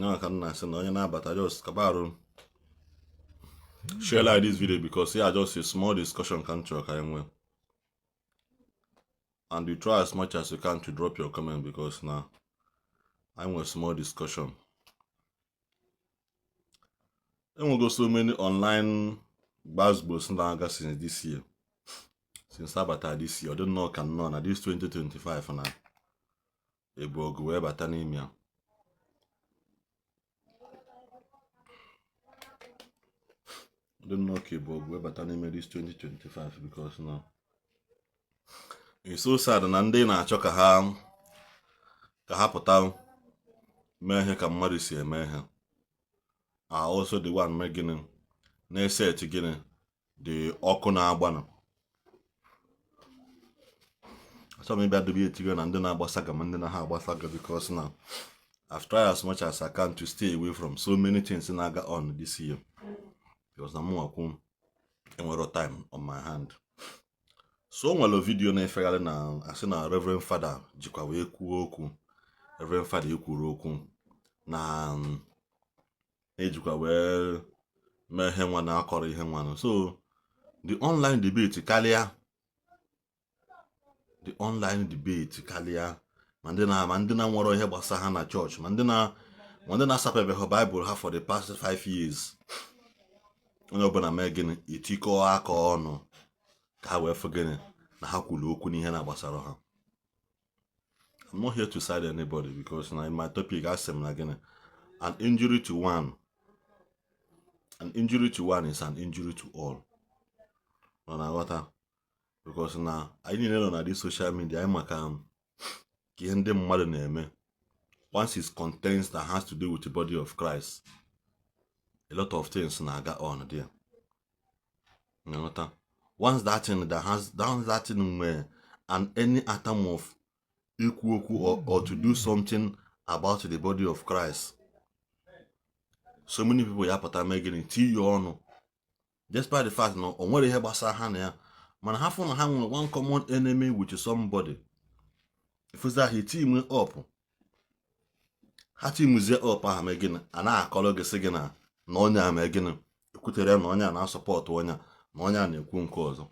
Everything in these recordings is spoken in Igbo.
Onye ka m na-asị na onye na-abata, just kabarụ share, like this video, because yeah, just a small discussion ka m chọrọ ka anyị nwee, and you try as much as you can to drop your comment, because now I nwere small discussion. Enwego so many online gbasgbos na-aga since this year, since abata this year. Ọ dị nnọọ ka nnọọ na this 2025 na ebu ọgụ wee bata n'ime ya. Ọ dị nnọọ ka ebu ọgụ wee bata n'ime this 2025, because na it's so sad na ndị na-achọ ka ha pụta mee ihe ka mmadụ si eme ihe are also the one mee gịnị, na-eset gịnị, the ọkụ na-agbanụ. Achọrọ m ịbịa dobe etigo na ndị na-agba saga ma ndị na ha agba saga, because na I've tried as much as I can to stay away from so many things na-aga on this year, because na mụnwa kwu enwero time on my hand. So o nwere video na-efegharị na asị na Reverend Father jikwa wee kwuo okwu. Reverend Father ekwuru okwu na ejikwa wee mee ihe nwa na akọrọ ihe nwa. So the online debate karịa, the online debate karịa, ma ndị na nwere ihe gbasara ha na chọọchị, ma ndị na-asapebeghị Baịbụl ha for the past 5 years. Onye ọbụla mee gịnị, etikọọ aka ọnụ ka ha wee fụ gịnị, na ha kwuru okwu n'ihe na-agbasara ha. I'm not here to side anybody, because na in my topic asị m na gịnị, an injury to one, an injury to one is an injury to all. Ọ na-aghọta, because na anyị niile nọ na this social media, anyị maka ka ihe ndị mmadụ na-eme. Once it contains that has to do with the body of Christ, a lot of things na-aga on there. Nghọta? Once that thing that has that thing nwere and any atom of ikwu okwu or to do something about the body of Christ, so many people ya pụta mee gịnị, tinye ọnụ, despite the fact na o nwere ihe gbasara ha na ya. Mana ha fụ na ha nwere one common enemy with somebody, ifuzi ahụ team up, ha teamzie up ahụ, mee gịnị, a na-akọrọ gị sị gị na onye a mee gịnị, ekwutere na onye a na-asọpọtụ onye a, na onye a na-ekwu nke ọzọ.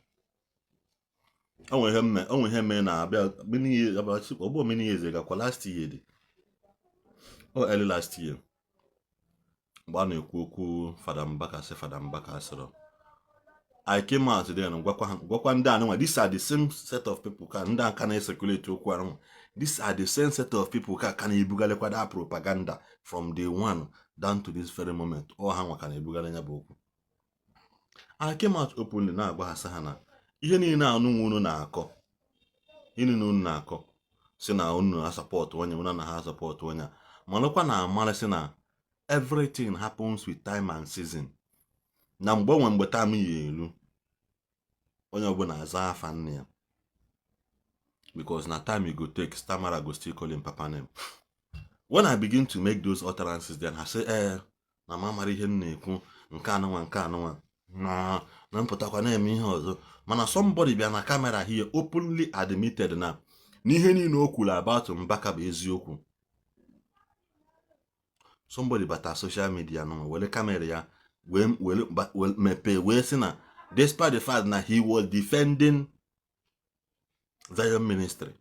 O nwere ihe mee na-abịa many years, ọ bụ many years gakwa, last year dị o, early last year, mgbe a na-ekwu okwu Fada Mbaka, sị Fada Mbaka sịrị. I came out then gwakwa ndị anụnwa, these are the same set of people ka ndị aka na-ecirculate okwu anụnwa. These are the same set of people ka na-ebugharịkwa that propaganda from day one down to this very moment. Ọ ha nwa ka na-ebugharị ya bụ okwu. I came out openly na-agwa ha, sị ha na ihe niile anụnwa unu na-akọ, ihe niile unu na-akọ, si na unu na-asọpọtụ onye, unu na ha asọpọtụ onye a, malụkwa na amarịsị na everything happens with time and season, na mgbe onwe mgbe time ya elu, onye ọbụla aza afa nne ya, because na time you go take, stammerer go still call him papa name. When I begin to make those utterances, then ha say, ee, na ma mara ihe m na-ekwu, nke anụnwa, nke anụnwa, na mpụtakwa na-eme ihe ọzọ. Mana somebody bịa na camera here openly admitted na n'ihe niile o kwuru about Mbaka bụ eziokwu. Somebody bata social media nọ were camera ya wee mepee wee sị na despite the fact na he was defending Zion Ministry,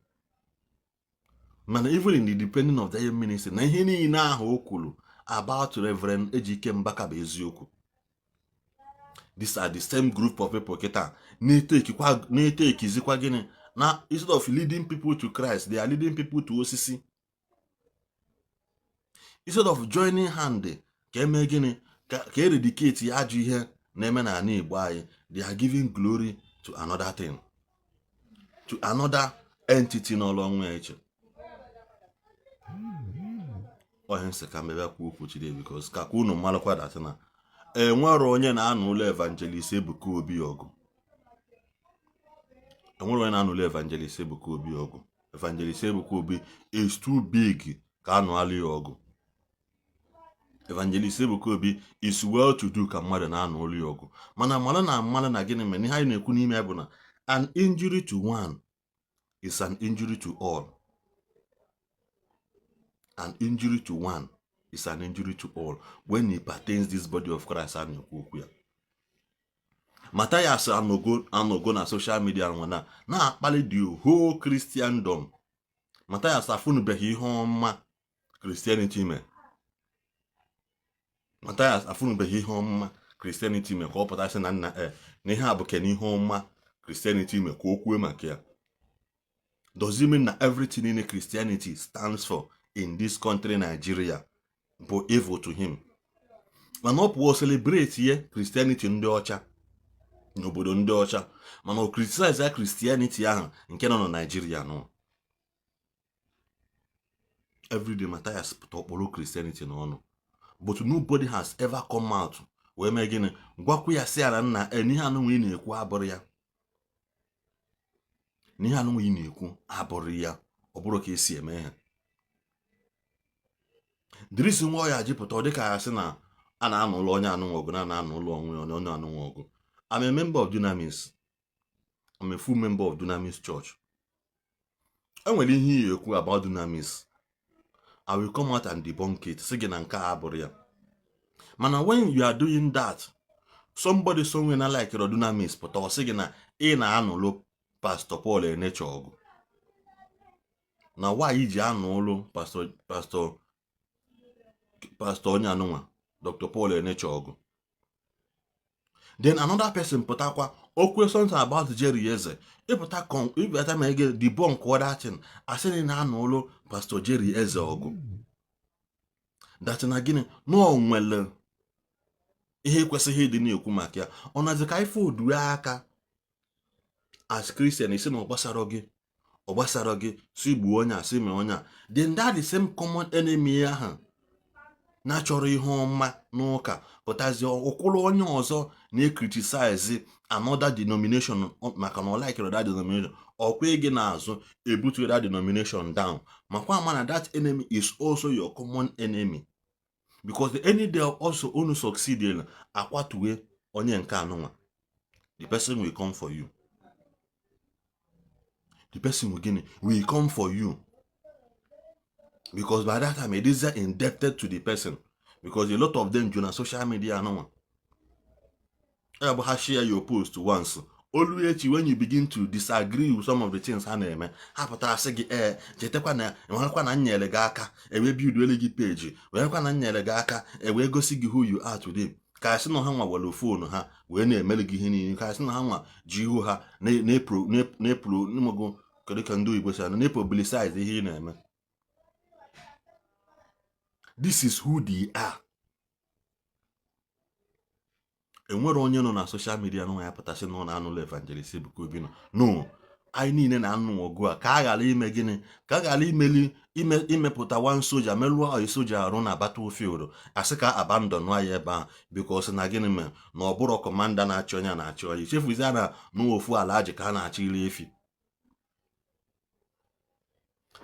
mana even in the defending of Zion Ministry, na ihe niile ahụ o kwuru about Reverend Ejike Mbaka bụ eziokwu. These are the same group of people kịta na-etekizikwa gịnị, na instead of leading people to Christ, they are leading people to osisi. Instead of joining hand ka eme gịnị, ka eradicate ya ajọ ihe na-eme n'ala Igbo anyị, they are giving glory to another thing, to another entity n'ọlụ ọnwụ ya iche. Ọhịa nsị ka mebe kwuo okwu today, because ka unu malụkwa that na enwere onye na-anụ ụlọ Evangelist Ebuka Obi ọgụ. Enwere onye na-anụ ụlọ Evangelist Ebuka Obi ọgụ. Evangelist Ebuka Obi is too big ka anụ alụ ya ọgụ. Evangelist Ebuka Obi is well to do ka mmadụ na-anụ ụlọ ya ọgụ. Mana mara na mara na gịnị mere ihe anyị na-ekwu n'ime ya bụ na an injury to one is an injury to all. An injury to one Is an injury to all when it pertains this body of Christ a na-ekwu okwu ya. Matthias anọgo na social media nwa na na-akpali the whole Christendom. Matthias afụnụbeghị ihe ọma Christianity mee. Matthias afụnụbeghị ihe ọma Christianity mee ka ọ pụta sị na nna e na ihe a bụ kene ihe ọma Christianity mee ka o kwue maka ya. Does it mean na everything in Christianity stands for in this country Nigeria bụ evil to him? Mana ọ pụọ celebrate ye Christianity ndị ọcha n'obodo ndị ọcha, mana o criticize ya Christianity ahụ nke nọ na Nigeria nọ. Everyday Matthias pụta ọkpọrọ Christianity n'ọnụ, but nobody has ever come out wee mee gịnị? Gwakwa ya si ala nna e n'ihe anụnwa ị na-ekwu abụrụ ya, n'ihe anụnwa ị na-ekwu abụrụ ya. Ọ bụrụ ka esi eme ihe dirisi nwa ya ji pụta, ọ dịka ya sị na a na-anụ ụlọ onye anụnwa ọgụ na na-anụ ụlọ onwe onye anụnwa ọgụ. I'm a member of Dunamis. I'm a full member of Dunamis Church. Enwere ihe iyi ekwu about Dunamis, I will come out and debunk it, sị gị na nke a abụrụ ya. Mana when you are doing that, somebody somewhere na like Dunamis pụta, ọ sị gị na ị na-anụlụ Pastor Paul Eneche ọgụ, na why ji anụ ụlụ pastor onye anụnwa Dr. Paul Eneche ọgụ. Then another person pụtakwa okwu something about Jerry Eze, ịpụta ịpụta ma ege debunk other thing, asị na ị na-anụ ụlụ Pastor Jerry Eze ọgụ, that na gịnị na ọ nwere ihe ekwesịghị ịdị na-ekwu maka ya. Ọ nazi ka ife odue aka as Christian isi na ọ gbasara gị, ọ gbasara gị, si gbuo onye a, si mee onye a. Then that the same common enemy ahụ na-achọrọ ihe ọma n'ụka pụtazie ụkwụrụ onye ọzọ na-ecriticize another denomination maka na ọ likere that denomination, ọkwa gị n'azụ ebutu that denomination down. Makwa ama na that enemy is also your common enemy, because the any day also unu succeed akwatuwe onye nke anụnwa, the person will come for you. The person will gịnị? Will come for you, because by that time it is indebted to the person, because a lot of them ju na social media anụnwa ya bụ ha share your post once, olu echi when you begin to disagree with some of the things ha na-eme, ha pụtara sị gị, ee, chetakwa na enwerekwa na m nyere gị aka ewee build gị page, werekwa na m nyere gị aka ewee gosi gị who you are today, ka asị na ha nwa were phone ha wee na-emere gị ihe niile, ka asị na ha nwa ji ihu ha na-epro n'imogo. Kedu ka ndị oyibo si ana na-epublicize ihe ị na-eme? This is who they are. Enwere onye nọ na social media nọ ya pụtasị na ọ na-anụlụ Evangelist Ebuka Obi nọ. No, anyị niile na-anụ ọgụ a ka a ghara ime gịnị? Ka a ghara imeli ime imepụta one soja merụọ oyi soja arụ na battlefield, asị ka abandon ya ebe ahụ, because na gịnị mere na ọ bụrụ commander na-achị onye na-achị onye chefuzie na n'ofu ala ajị ka a na-achị iri efi,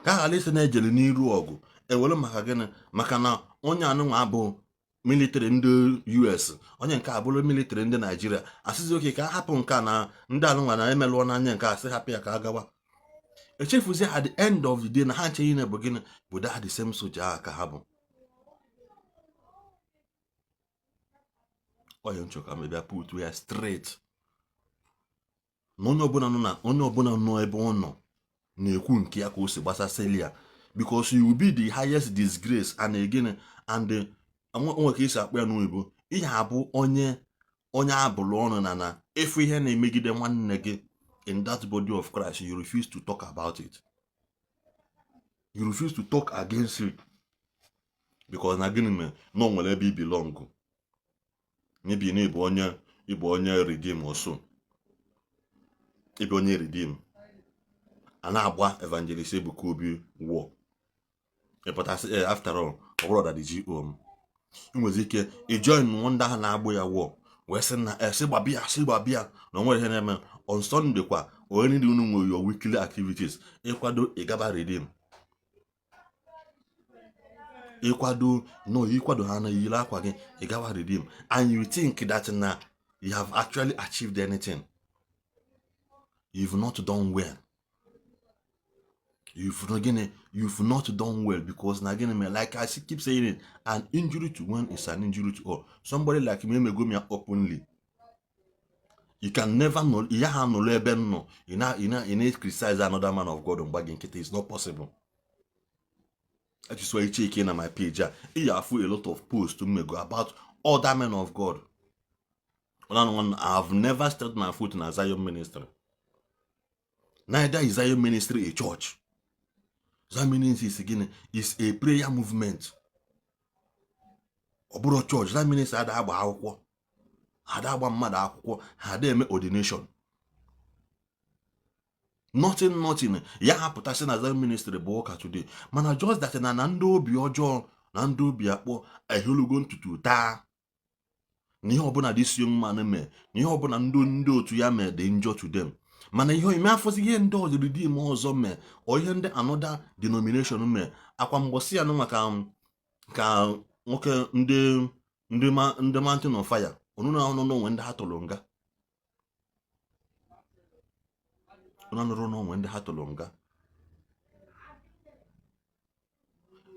ka a ghara isi na-ejere n'iru ọgụ ewere maka gịnị? Maka na onye anụnwa abụ military ndị US, onye nke abụrụ military ndị Naijiria, asịzi oke ka a hapụ nke a na ndị anụnwa na emelụọ n'anya nke asị hapụ ya ka a gawa, echefuzie at the end of the day na ha nche niile bụ gịnị? Bụ that the same soja ahụ ka ha bụ. Onye nchọ ka m bịa put ya straight na onye ọbụla nọ na onye ọbụla nọ ebe ọ nọ na-ekwu nke ya ka o si gbasasịli ya, because you will be the highest disgrace and again and onwe ka esi akpọ ya n'oyibo, ihe abụ onye onye abụrụ ọnụ na ịfụ ihe na-emegide nwanne gị in that body of Christ, you refuse to talk about it, you refuse to talk against it, because na gịnị mere na o nwere ebe i belong, maybe na ịbụ onye ịbụ onye Redeem also, ịbụ onye Redeem a na-agba Evangelist Ebuka Obi wụọ, ịpụtasị ee, after all, ọ bụrụ ọdadị go m ị nwere ike ijoin ndị ahụ na-agbụ ya wụọ wee sị na sị gbabịa, sị gbabịa na o nwere ihe na-eme. On Sunday kwa, onye niile unu nwere your weekly activities, ịkwado ịgaba Redeem, ịkwado no ịkwado ha na yiri akwa gị ịgawa Redeem, and you think that na you have actually achieved anything. You've not done well. You've not gịnị, you've not done well, because na gịnị mere, like I keep saying it, an injury to one is an injury to all. Somebody like me emego m ya openly. You can never know ya ha nọrọ ebe m nọ, ị na criticize another man of God mgba gị nkịtị. It's not possible. That is why you check in on my page a, ị ya afụ a lot of posts m mego about other men of God. One, I've never stepped my foot in a Zion ministry. Neither is Zion ministry a church. Zion ministry is gịnị? Is a prayer movement. Ọ bụrụ church, Zion ministry ada agba akwụkwọ, ada agba mmadụ akwụkwọ, ha ada eme ordination. Nothing, nothing. Ya hapụtasị na Zion ministry bụ ụka today. Mana just that na ndị obi ọjọọ na ndị obi akpọ eholugo ntutu taa na ihe ọbụla this young man mee, na ihe ọbụla ndị otu ya mee dị njọ to them. Mana ihe ime afọzi, ihe ndị ọzọ Redeem ọzọ mee, ọ ihe ndị another denomination mee, akwa mgbọsị ya nụ maka ka nwoke ndị Mountain of Fire onu na ọnụ n'onwe ndị ha tụrụ nga, onu anụrụ n'onwe ndị ha tụrụ nga.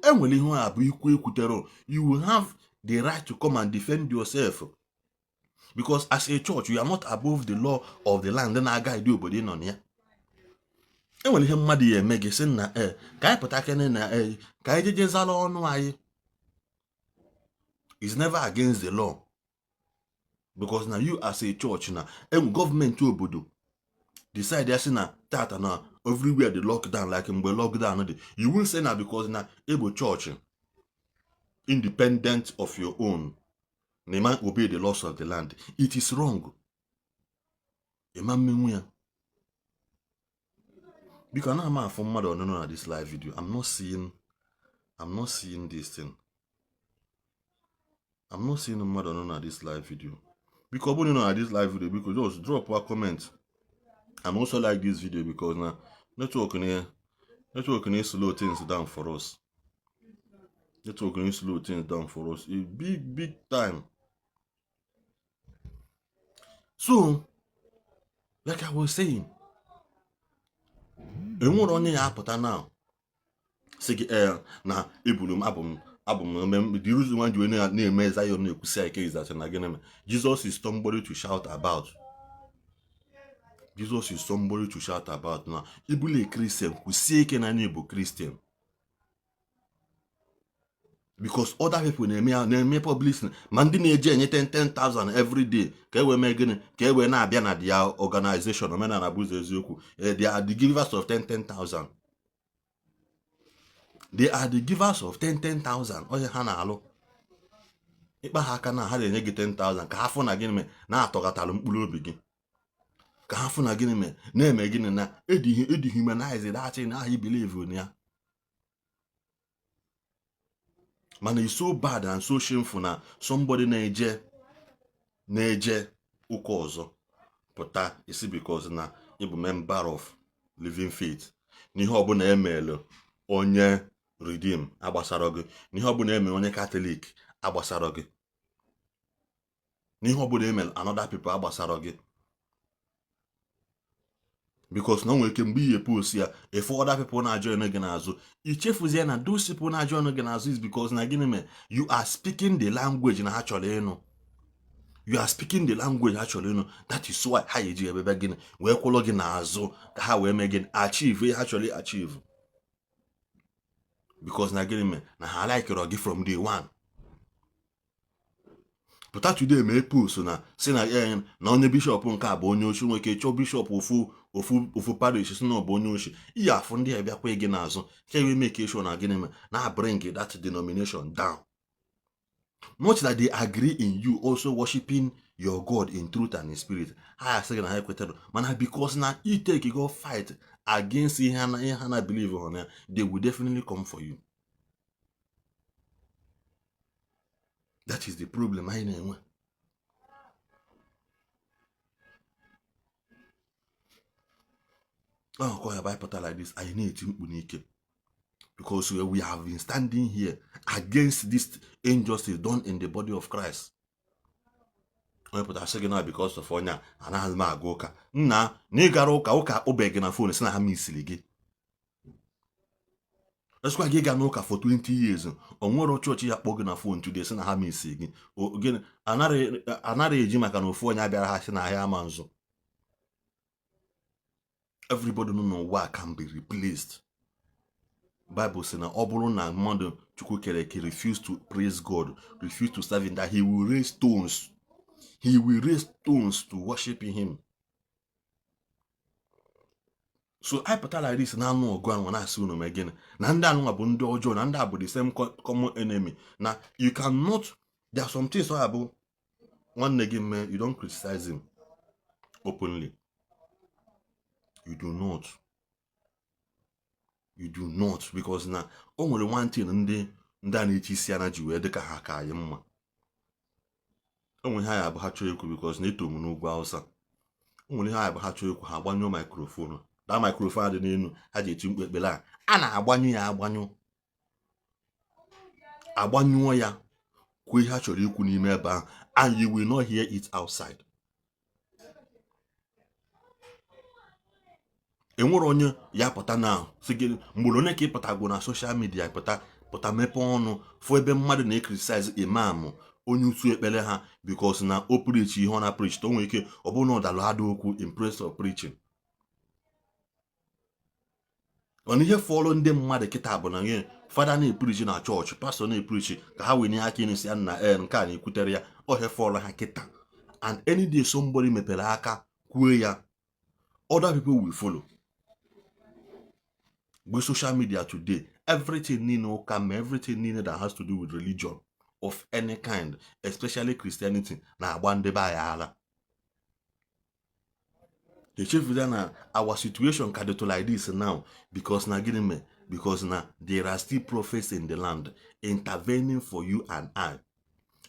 Enwere ihe a bụ ikwu ekwutere, you will have the right to come and defend yourself, because as a church you are not above the law of the land na-aga ide obodo ị nọ na ya. Enwere ihe mmadụ ya eme gị sị na e ka anyị pụta kene na e ka anyị jeje zara ọnụ anyị. Is never against the law, because na you as a church na enwe gọọmenti obodo decide ya sị na tata na everywhere the lockdown, like mgbe lockdown dị, you will say na because na ebo church independent of your own na ịma obey the laws of the land. It is wrong. Ịma mmenwu ya. Biko, anaghị m afụ mmadụ ọnụnụ na this live video. I'm not seeing this thing. I'm not seeing mmadụ ọnụnụ na this live video. Biko, ọ bụrụ na ị nọ na this live video, biko just drop a comment and also like this video, because na network na slow things down for us. Network na slow things down for us a big big time. So like I was saying, enwere onye ya apụta now sị gị ee na eburu m abụ m the reason why ji wee na-eme Zion na-ekwusi ike is that na gịnị mere? Jesus is somebody to shout about. Jesus is somebody to shout about. Na ịbụla Christian, kwusie ike na anyị bụ Christian, because other people na-eme ya, na-eme publicity, ma ndị na-eji enye 10,000 every day ka e wee mee gịnị, ka e wee na-abịa na their organization. Omenala bụ ụzọ eziokwu. They are the givers of 10 10,000. They are the givers of 10 10,000. Onye ha na-alụ ịkpa ha aka na ha na-enye gị 10,000 ka ha fụ na gịnị mee na-atọghatalụ mkpụrụ obi gị, ka ha fụ na gịnị mee na-eme gịnị na edehumanize that thing ahụ i believe na ya. Mana it's so bad and so shameful na somebody na-eje ụka ọzọ pụta isi because na ịbụ member of Living Faith, n'ihe ọbụla emelụ onye Redeem agbasara gị, n'ihe ọbụla emere onye Catholic agbasara gị, n'ihe ọbụla emere another people agbasara gị, because na o nwere ike mgbe ihe post ya efu other people na-ajoin gị n'azụ, ichefuzie na those people na-ajoin gị n'azụ is because na gịnị mere, you are speaking the language na ha chọrọ ịnụ. You are speaking the language ha chọrọ ịnụ. That is why ha eji ebebe gịnị wee kwụrụ gị n'azụ ka ha wee mee gịnị, achieve ihe ha chọrọ achieve, because na gịnị mere na ha likere gị from day one. Pụta today mee post na si na na onye bishọp nke a bụ onye ochi, nwere ike chọọ bishọp ofu ofu ofu parish si na ọ bụ onye ochi, iyi afụ ndị a bịakwa gị n'azụ ka e make sure na gịnị mere na bring that denomination down. Not that they agree in you also worshiping your God in truth and in spirit. Ha asị gị na ha ekwetara, mana because na i take go fight against ihe ha na believe on ya, they will definitely come for you. That is the problem anyị na-enwe. Ọkọ ya pụta like this, anyị na-eti mkpu n'ike, because we have been standing here against this injustice done in the body of Christ. Onye pụtara sị gị na because of onye a anaghị m aga ụka, nna na ị gara ụka, ụka akpọbeghị gị na phone sị na ha misiri gị. Esikwa gị gaa n'ụka for 20 years, o nwere chọọchị ya kpọ gị na phone today sị na ha miss gị. Gịnị anaghị eji maka na ofu onye abịara ha sị na ahịa ama nzụ. Everybody nọ n'ụwa can be replaced. Bible sị na ọ bụrụ na mmadụ Chukwu kere eke refuse to praise God, refuse to serve him, that he will raise stones. He will raise stones to worship him. So anyị pụta like this na-anụ ọgụ anwa na-asị unu mee gịnị na ndị anụnwa bụ ndị ọjọọ, na ndị a bụ the same common enemy, na you cannot, there are some things ọ ya bụ nwanne gị mee, you don't criticize him openly. You do not, you do not, because na o nwere one thing ndị a na-eche isi ana ji wee dị ka ha ka anyị mma. O nwere ihe ya bụ ha chọọ ekwu, because na eto m n'ugwu Hausa. O nwere ihe ya bụ ha chọọ ekwu, ha agbanyụọ microphone. Da microphone dị n'elu ha ji eti mkpu ekpere a na-agbanyụ ya, agbanyụ, agbanyụọ ya, kwuo ihe ha chọrọ ikwu n'ime ebe ahụ, and you will not hear it outside. Enwere onye ya pụta na sị gị mgboro onye ka ị pụtagwo na social media, pụta mepee ọnụ fụ ebe mmadụ na-ecriticize imam onye utu ekpere ha, because na o preach ihe ọ na preach, o nwere ike ọ bụrụ na ọ dalụ ada okwu in place of preaching. Mana ihe fọrọ ndị mmadụ kịta bụ na nye fada na-epreach na chọọchị, pastọ na-epreach, ka ha wee nye aka ịnụ ya na nke a na-ekwutere ya ohe fọrọ ha kịta. And any day somebody mepere aka kwuo ya, other people will follow. With social media today, everything niile ụka ma everything niile that has to do with religion of any kind, especially Christianity, na-agba ndị be anyị ara. Echefuza na our situation ka dịtụ like this now because na gịnị mee? Because na there are still prophets in the land intervening for you and I,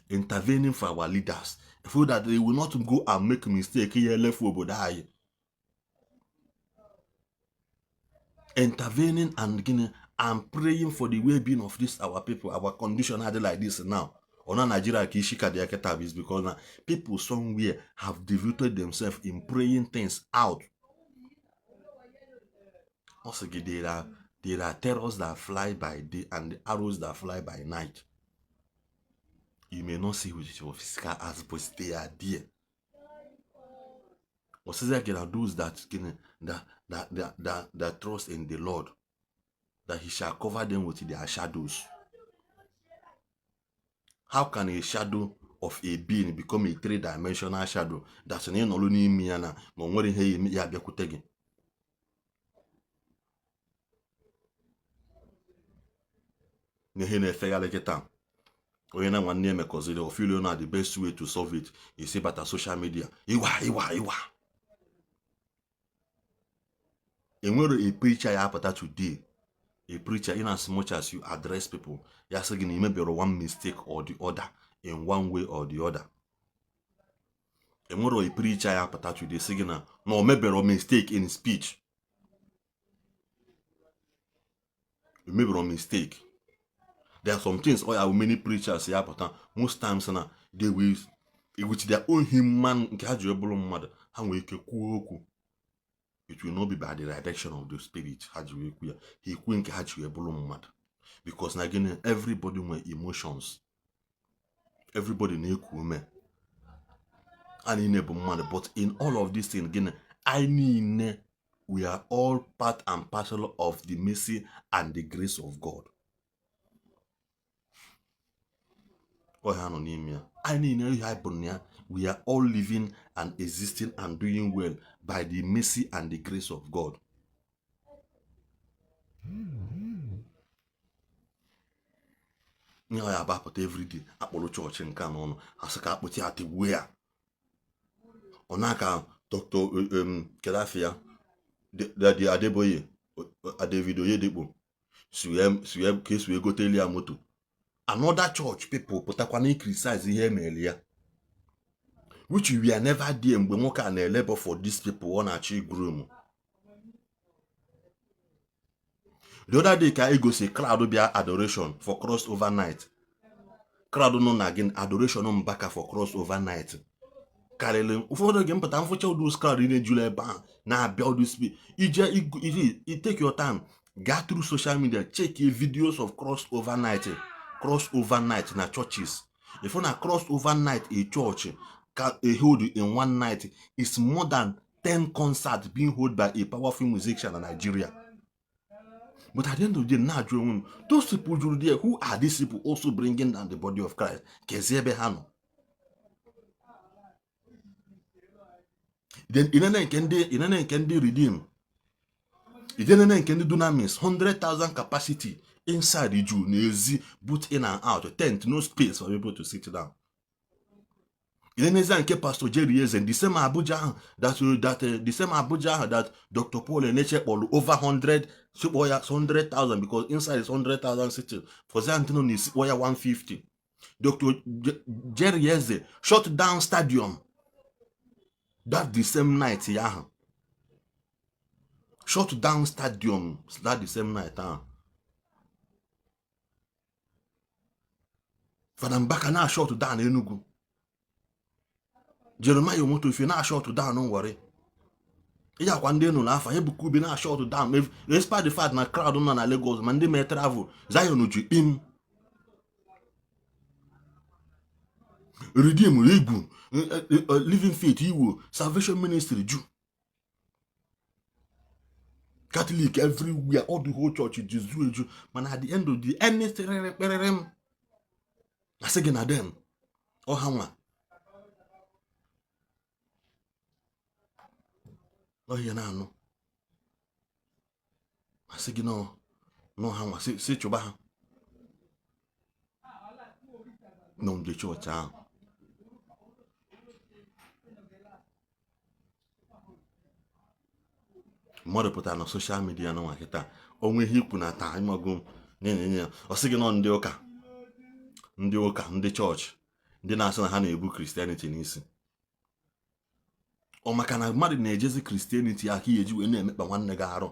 intervening for our leaders, so that they will not go and make mistake ya elefu obodo anyị, intervening and gịnị and praying for the well-being of this our people. Our condition adị like this now ọ na Nigeria ka isi ka dị ya kịta is because na people somewhere have devoted themselves in praying things out. Ọ sị gị there are terrors that fly by day and the arrows that fly by night. You may not see with your physical eyes, but they are there. Ọ sịzị gị na those that gịnị that trust in the Lord, that he shall cover them with their shadows. How can a shadow of a being become a three-dimensional shadow that na ị nọrọ n'ime ya na ma o nwere ihe ya abịakwute gị? N'ihe na-efegharị kịta, onye na nwanne emekọziri o feel na the best way to solve it is bata social media ịwa ịwa ịwa. Enwere a preacher ya apụta today, a preacher, in as much as you address people, ya sị gị na imebere one mistake or the other in one way or the other. Enwere a preacher ya apụta today sị gị na o mebere mistake in speech, o mebere mistake. There are some things oya many preachers ya apụta most times na they will with their own human nke ha ji bụrụ mmadụ, ha nwere ike kwuo okwu. It will not be by the direction of the spirit ha ji wee kwu ya, ha ekwu nke ha ji wee bụrụ mmadụ, because na gịnị, everybody nwere emotions, everybody na-eku ume, a niile bụ mmadụ. But in all of this thing, gịnị, anyị niile, we are all part and parcel of the mercy and the grace of God. Ọha nọ n'ime ya, anyị niile ihe anyị bụ na ya, we are all living and existing and doing well by the mercy and the grace of God. Ihe ọ ya abapụta everyday akpọrọ chọọchị nke a n'ọnụ, asị ka akpụta ya tigbuo ya. Ọ na-aka Dr. Kedafi ya Daddy Adeboye, David Oyedepo si ka esi wee goteli ya moto. Another church people pụtakwa na criticize ihe emere ya, which we are never there mgbe nwoke a na-elebọ for these people ọ na-achọ groom. The other day ka egosi crowd bịa adoration for crossover night, crowd nọ na gị adoration Mbaka for crossover night karịrị ụfọdụ oge mpụta mfụcha ụdị crowd na-ejula ebe ahụ na-abịa ụdị spi ije ije. Take your time, Gaa through social media, check videos of crossover night, crossover night na churches. If na crossover night a church can a hold in one night is more than 10 concerts being held by a powerful musician na Nigeria. But at the end of the day, na-ajụ onwe m, those people juru there, who are these people also bringing down the body of Christ? Kezi ebe ha nọ? Then inene nke ndị, inene nke ndị Redeem, inene nke ndị Dunamis, 100,000 capacity inside ju n'ezi, both in and out, tent, no space for people to sit down. Inenezia nke Pastor Jerry Eze, the same Abuja ahụ that the same Abuja ahụ that Dr. Paul Enenche kpọrọ over 100, kpọọ ya 100,000 because inside is 100,000 sitting, for ndị nọ n'isi kpọọ ya 150. Dr. Jerry Eze shut down stadium that the same night ya ahụ, shut down stadium that the same night ahụ. Fada Mbaka na shut down Enugu, Jeremiah Omoto Fufeyin na shut down Warri, ihe akwa ndị nụ n'afọ Ebuka Obi na shut down, despite the fact na crowd nọ na Lagos ma ndị mee travel, Zion ju im Redeem Igwu, Living Faith Iwo, Salvation Ministry ju, Catholic everywhere, all the whole church jizu eju. Mana at the end of the anything kperere m asị gị na them ọha nwa ọhịa na-anụ asị gị n'ọha nwa si chụba ha nọ ndị chọọchị ahụ. Mmadụ pụtara na social media na nwa kịta onwe ihe ikwu na taa ịmago nye ya ọ sị gị nọ ndị ụka, ndị ụka, ndị chọọchị, ndị na-asị na ha na-ebu Christianity n'isi. Ọ maka na mmadụ na-ejezi Christianity aka ihe eji wee na-emekpa nwanne gị arụ.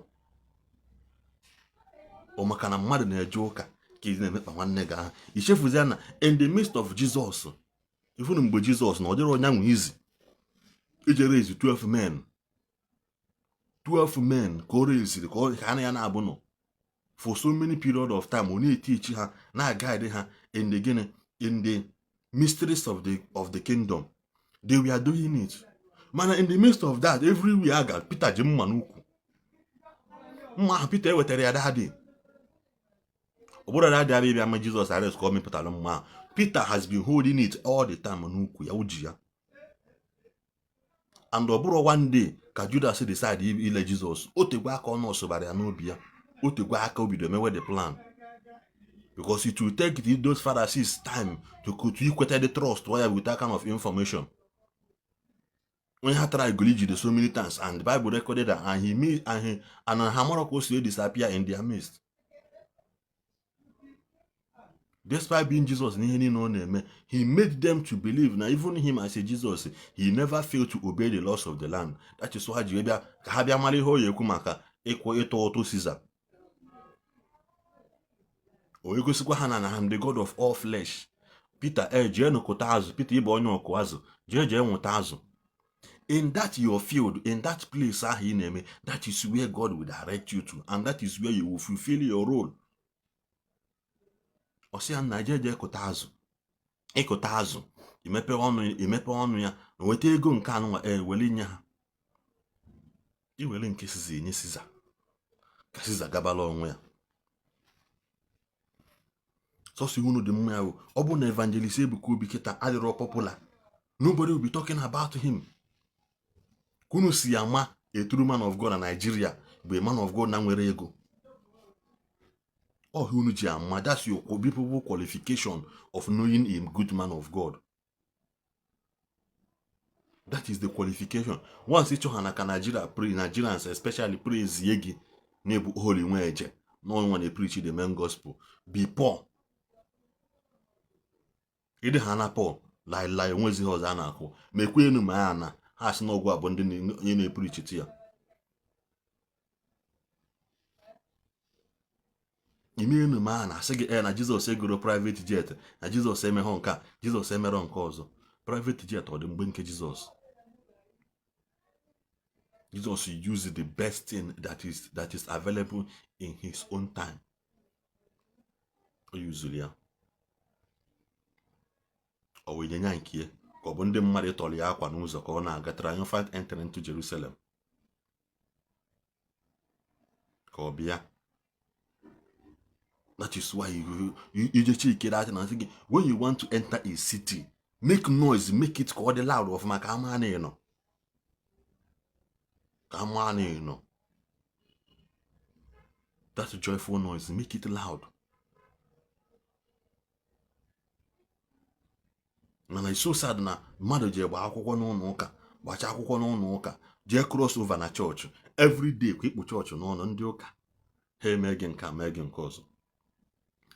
Ọ maka na mmadụ na-eje ụka ka ị na-emekpa nwanne gị ahụ. Ichefuzia na in the midst of Jesus, ifunu mgbe Jizọs na ọ dịrị onye nwe izi ije raise 12 men, 12 men ka o raisiri ka ya na-abụ nọ for so many period of time, ọ na-etichi ha, na-guide ha in the gịnị, in the mysteries of the kingdom. They were doing it. Mana in the midst of that, everywhere aga, Peter ji mma n'ukwu, mma ahụ Peter ewetara ya daddy ọ bụrụ na adị abịa ma Jizọs arrest ka ọ mịpụtara mma ahụ. Peter has been holding it all the time n'ukwu ya, uji ya. And ọ bụrụ one day ka Judas decide ile Jizọs, o tegwe aka ọ nọsụbara ya n'obi ya, o tegwe aka o bido mewe the plan, because it will take those Pharisees time to ikweta the trust ya with that kind of information. Onye ha tara igoli jide so many times, and the Bible recorded that, and he made, and he and ha mara ka o si disappear in their midst. Despite being Jesus n'ihe niile ọ na-eme, he made them to believe na even him as a Jesus, he never failed to obey the laws of the land. That is why ji bịa ka ha bịa mara ihe ọ ya ekwu maka ịkwụ ịtụ ụtụ Caesar. O wee gosikwa ha na na I'm the God of all flesh. Peter e jee nụkụta azụ. Peter ịbụ onye ọkụ azụ, jee jee nwụta azụ. In that your field, in that place ahụ ị na-eme, that is where God will direct you to, and that is where you will fulfill your role. Ọ sị ya nna jee jee kụta azụ, ịkụta azụ imepe ọnụ, imepe ọnụ ya na weta ego nke anụnwa e were nye ha, iwere nke Caesar enye Caesar ka Caesar gabala onwe ya. Sọsọ ihe unu dị mma ya bụ ọ bụ na Evangelist Ebuka Obi kịta adịrọ popular, nobody will be talking about him. Ka unu si ama a true man of God na Nigeria bụ a man of God na nwere ego. Ọ unu ji ama, that's your people qualification of knowing a good man of God. That is the qualification. Once ịchọ ha na ka Nigeria pray, Nigerians especially praise ye gị na-ebu holy nwe eje na onye na-preach the main gospel, be poor. Ịdị ha na poor lailai onwezighị ọzọ a na-akụ ma ekwenu ma ya na ha sị n'ọgwụ a bụ ndị onye na-epreach ya. Ime enu ma a na-asị gị na Jizọs egoro private jet, na Jizọs emeghọ nke a, Jizọs emerọ nke ọzọ. Private jet ọ dị mgbe nke Jizọs? Jesus used the best thing that is available in his own time. O yuzuru ya. Ọ wụ ịnyịnya nke ya ka ọ bụ ndị mmadụ tọrọ ya akwa n'ụzọ ka ọ na-aga triumphant entry into Jerusalem ka ọ bịa. That is why you ije chike that na gị, when you want to enter a city, make noise, make it ka ọ dị loud ọfụma ka ama na ị nọ, ka ama na ị nọ. That joyful noise, make it loud. Mana it's so sad na mmadụ ji gba akwụkwọ n'ụlọ ụka, gbacha akwụkwọ n'ụlọ ụka, jee cross over na chọọchị every day kwa ikpu chọọchị n'ọnụ ndị ụka ha eme gị nke a mee gị nke ọzọ,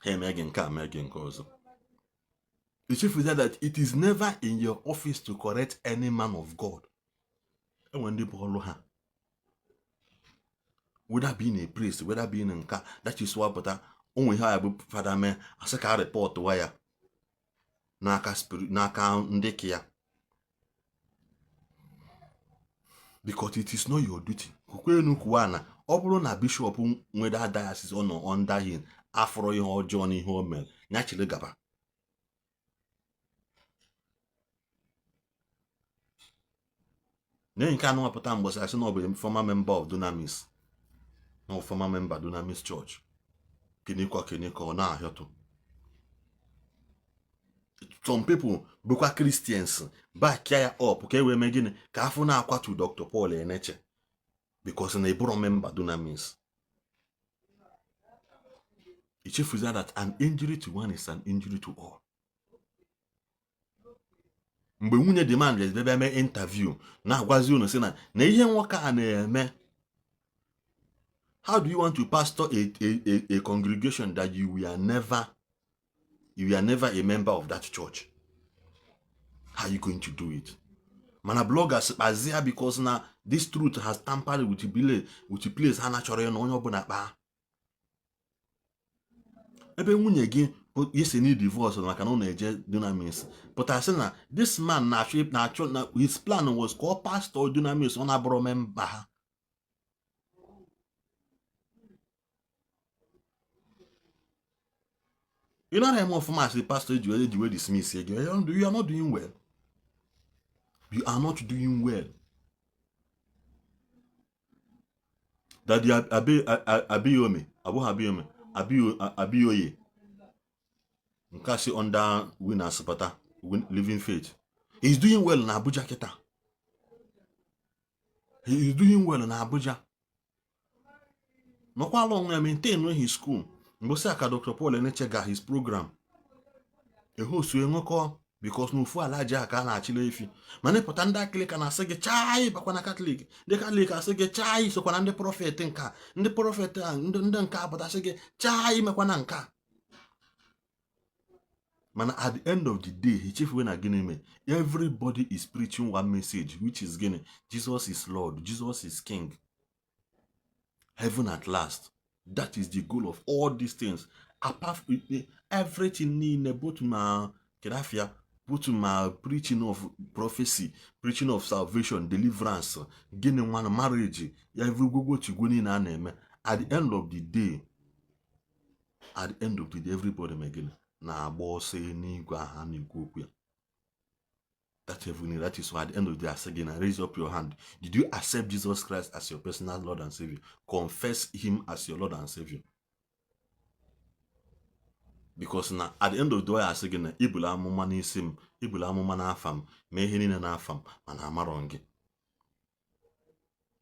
ha eme gị nke a mee gị nke ọzọ. Ichefuza that it is never in your office to correct any man of God. Enwere ndị bụ ọlụ ha, whether being a priest, whether being nka, that is why pụta onwe ihe ya bụ fada mee asị ka a rịpọtụwa ya n'aka spirit, n'aka ndị ka ya, because it is not your duty. Kwukwenu kwuwa na ọ bụrụ na bishọp nwere diocese ọ nọ under him afụrọ ihe ọjọọ n'ihe o mere ya chịrị gaba. Na nke anụ apụta mgbọsị asị na ọ bụ former member of Dunamis, na ọ former member Dunamis Church, kenikwa kenikwa ọ na-ahịọtụ. Some people bụkwa Christians back ya up ka e wee mee gịnị ka afọ na-akwatu Dr. Paul Eneche because na ị bụrọ member Dunamis. Ichefuza that an injury to one is an injury to all. Mgbe nwunye the man bịa bịa mee interview na-agwazi unu sị na na ihe nwoke a na-eme, how do you want to pastor a congregation that you were never a member of that church? How are you going to do it? Mana bloggers kpazie because na this truth has tampered with the belief, with the place ha na-achọrọ ịnọ onye ọbụla kpaa. Ebe nwunye gị isi na divorce maka na ọ na-eje Dunamis pụtara sị na this man na-achọ na-achọ na his plan was ka ọ pastor Dunamis ọ na-abụrụ member ha. Ị nara eme ọfụma asị pastor eji wee eji wee dismiss gị. You are not doing well, you are not doing well. Daddy Abiyomi, abụghị Abiyomi, Abiyoye nke a si under Winners pụta, Living Faith, he is doing well na Abuja kịta. He is doing well na Abuja, nọkwala onwe ya, maintain his school. Mgbe aka Dr. Paul Eneche ga his program ehosu enwekọ because na ofu ala ji a ka a na-achịla efi. Mana ịpụta ndị Anglican na-asị gị chai bakwa na Katọlik, ndị Katọlik asị gị chai sokwa na ndị prophet nka, ndị prophet a ndị nke apụta asị gị chai mekwa na nka. Mana at the end of the day, he chefuwe na gịnị mee, everybody is preaching one message, which is gịnị? Jesus is Lord, Jesus is King, heaven at last. That is the goal of all these things. Apart from everything niile, both ma kedafia, both ma preaching of prophecy, preaching of salvation, deliverance, gịnị nwanụ, marriage, every gwogwo chigwo niile a na-eme, at the end of the day, at the end of the day, everybody ma gịnị na-agba ọsọ n'igwe ahụ a na-ekwu okwu ya, that heaven. That is why at the end of the day, asị gị na raise up your hand. Did you accept Jesus Christ as your personal Lord and Savior? Confess him as your Lord and Savior, because na at the end of the day, asị gị na ibulu amụma n'isi m, ibulu amụma n'afa m, mee ihe niile n'afa m, mana amarọ gị.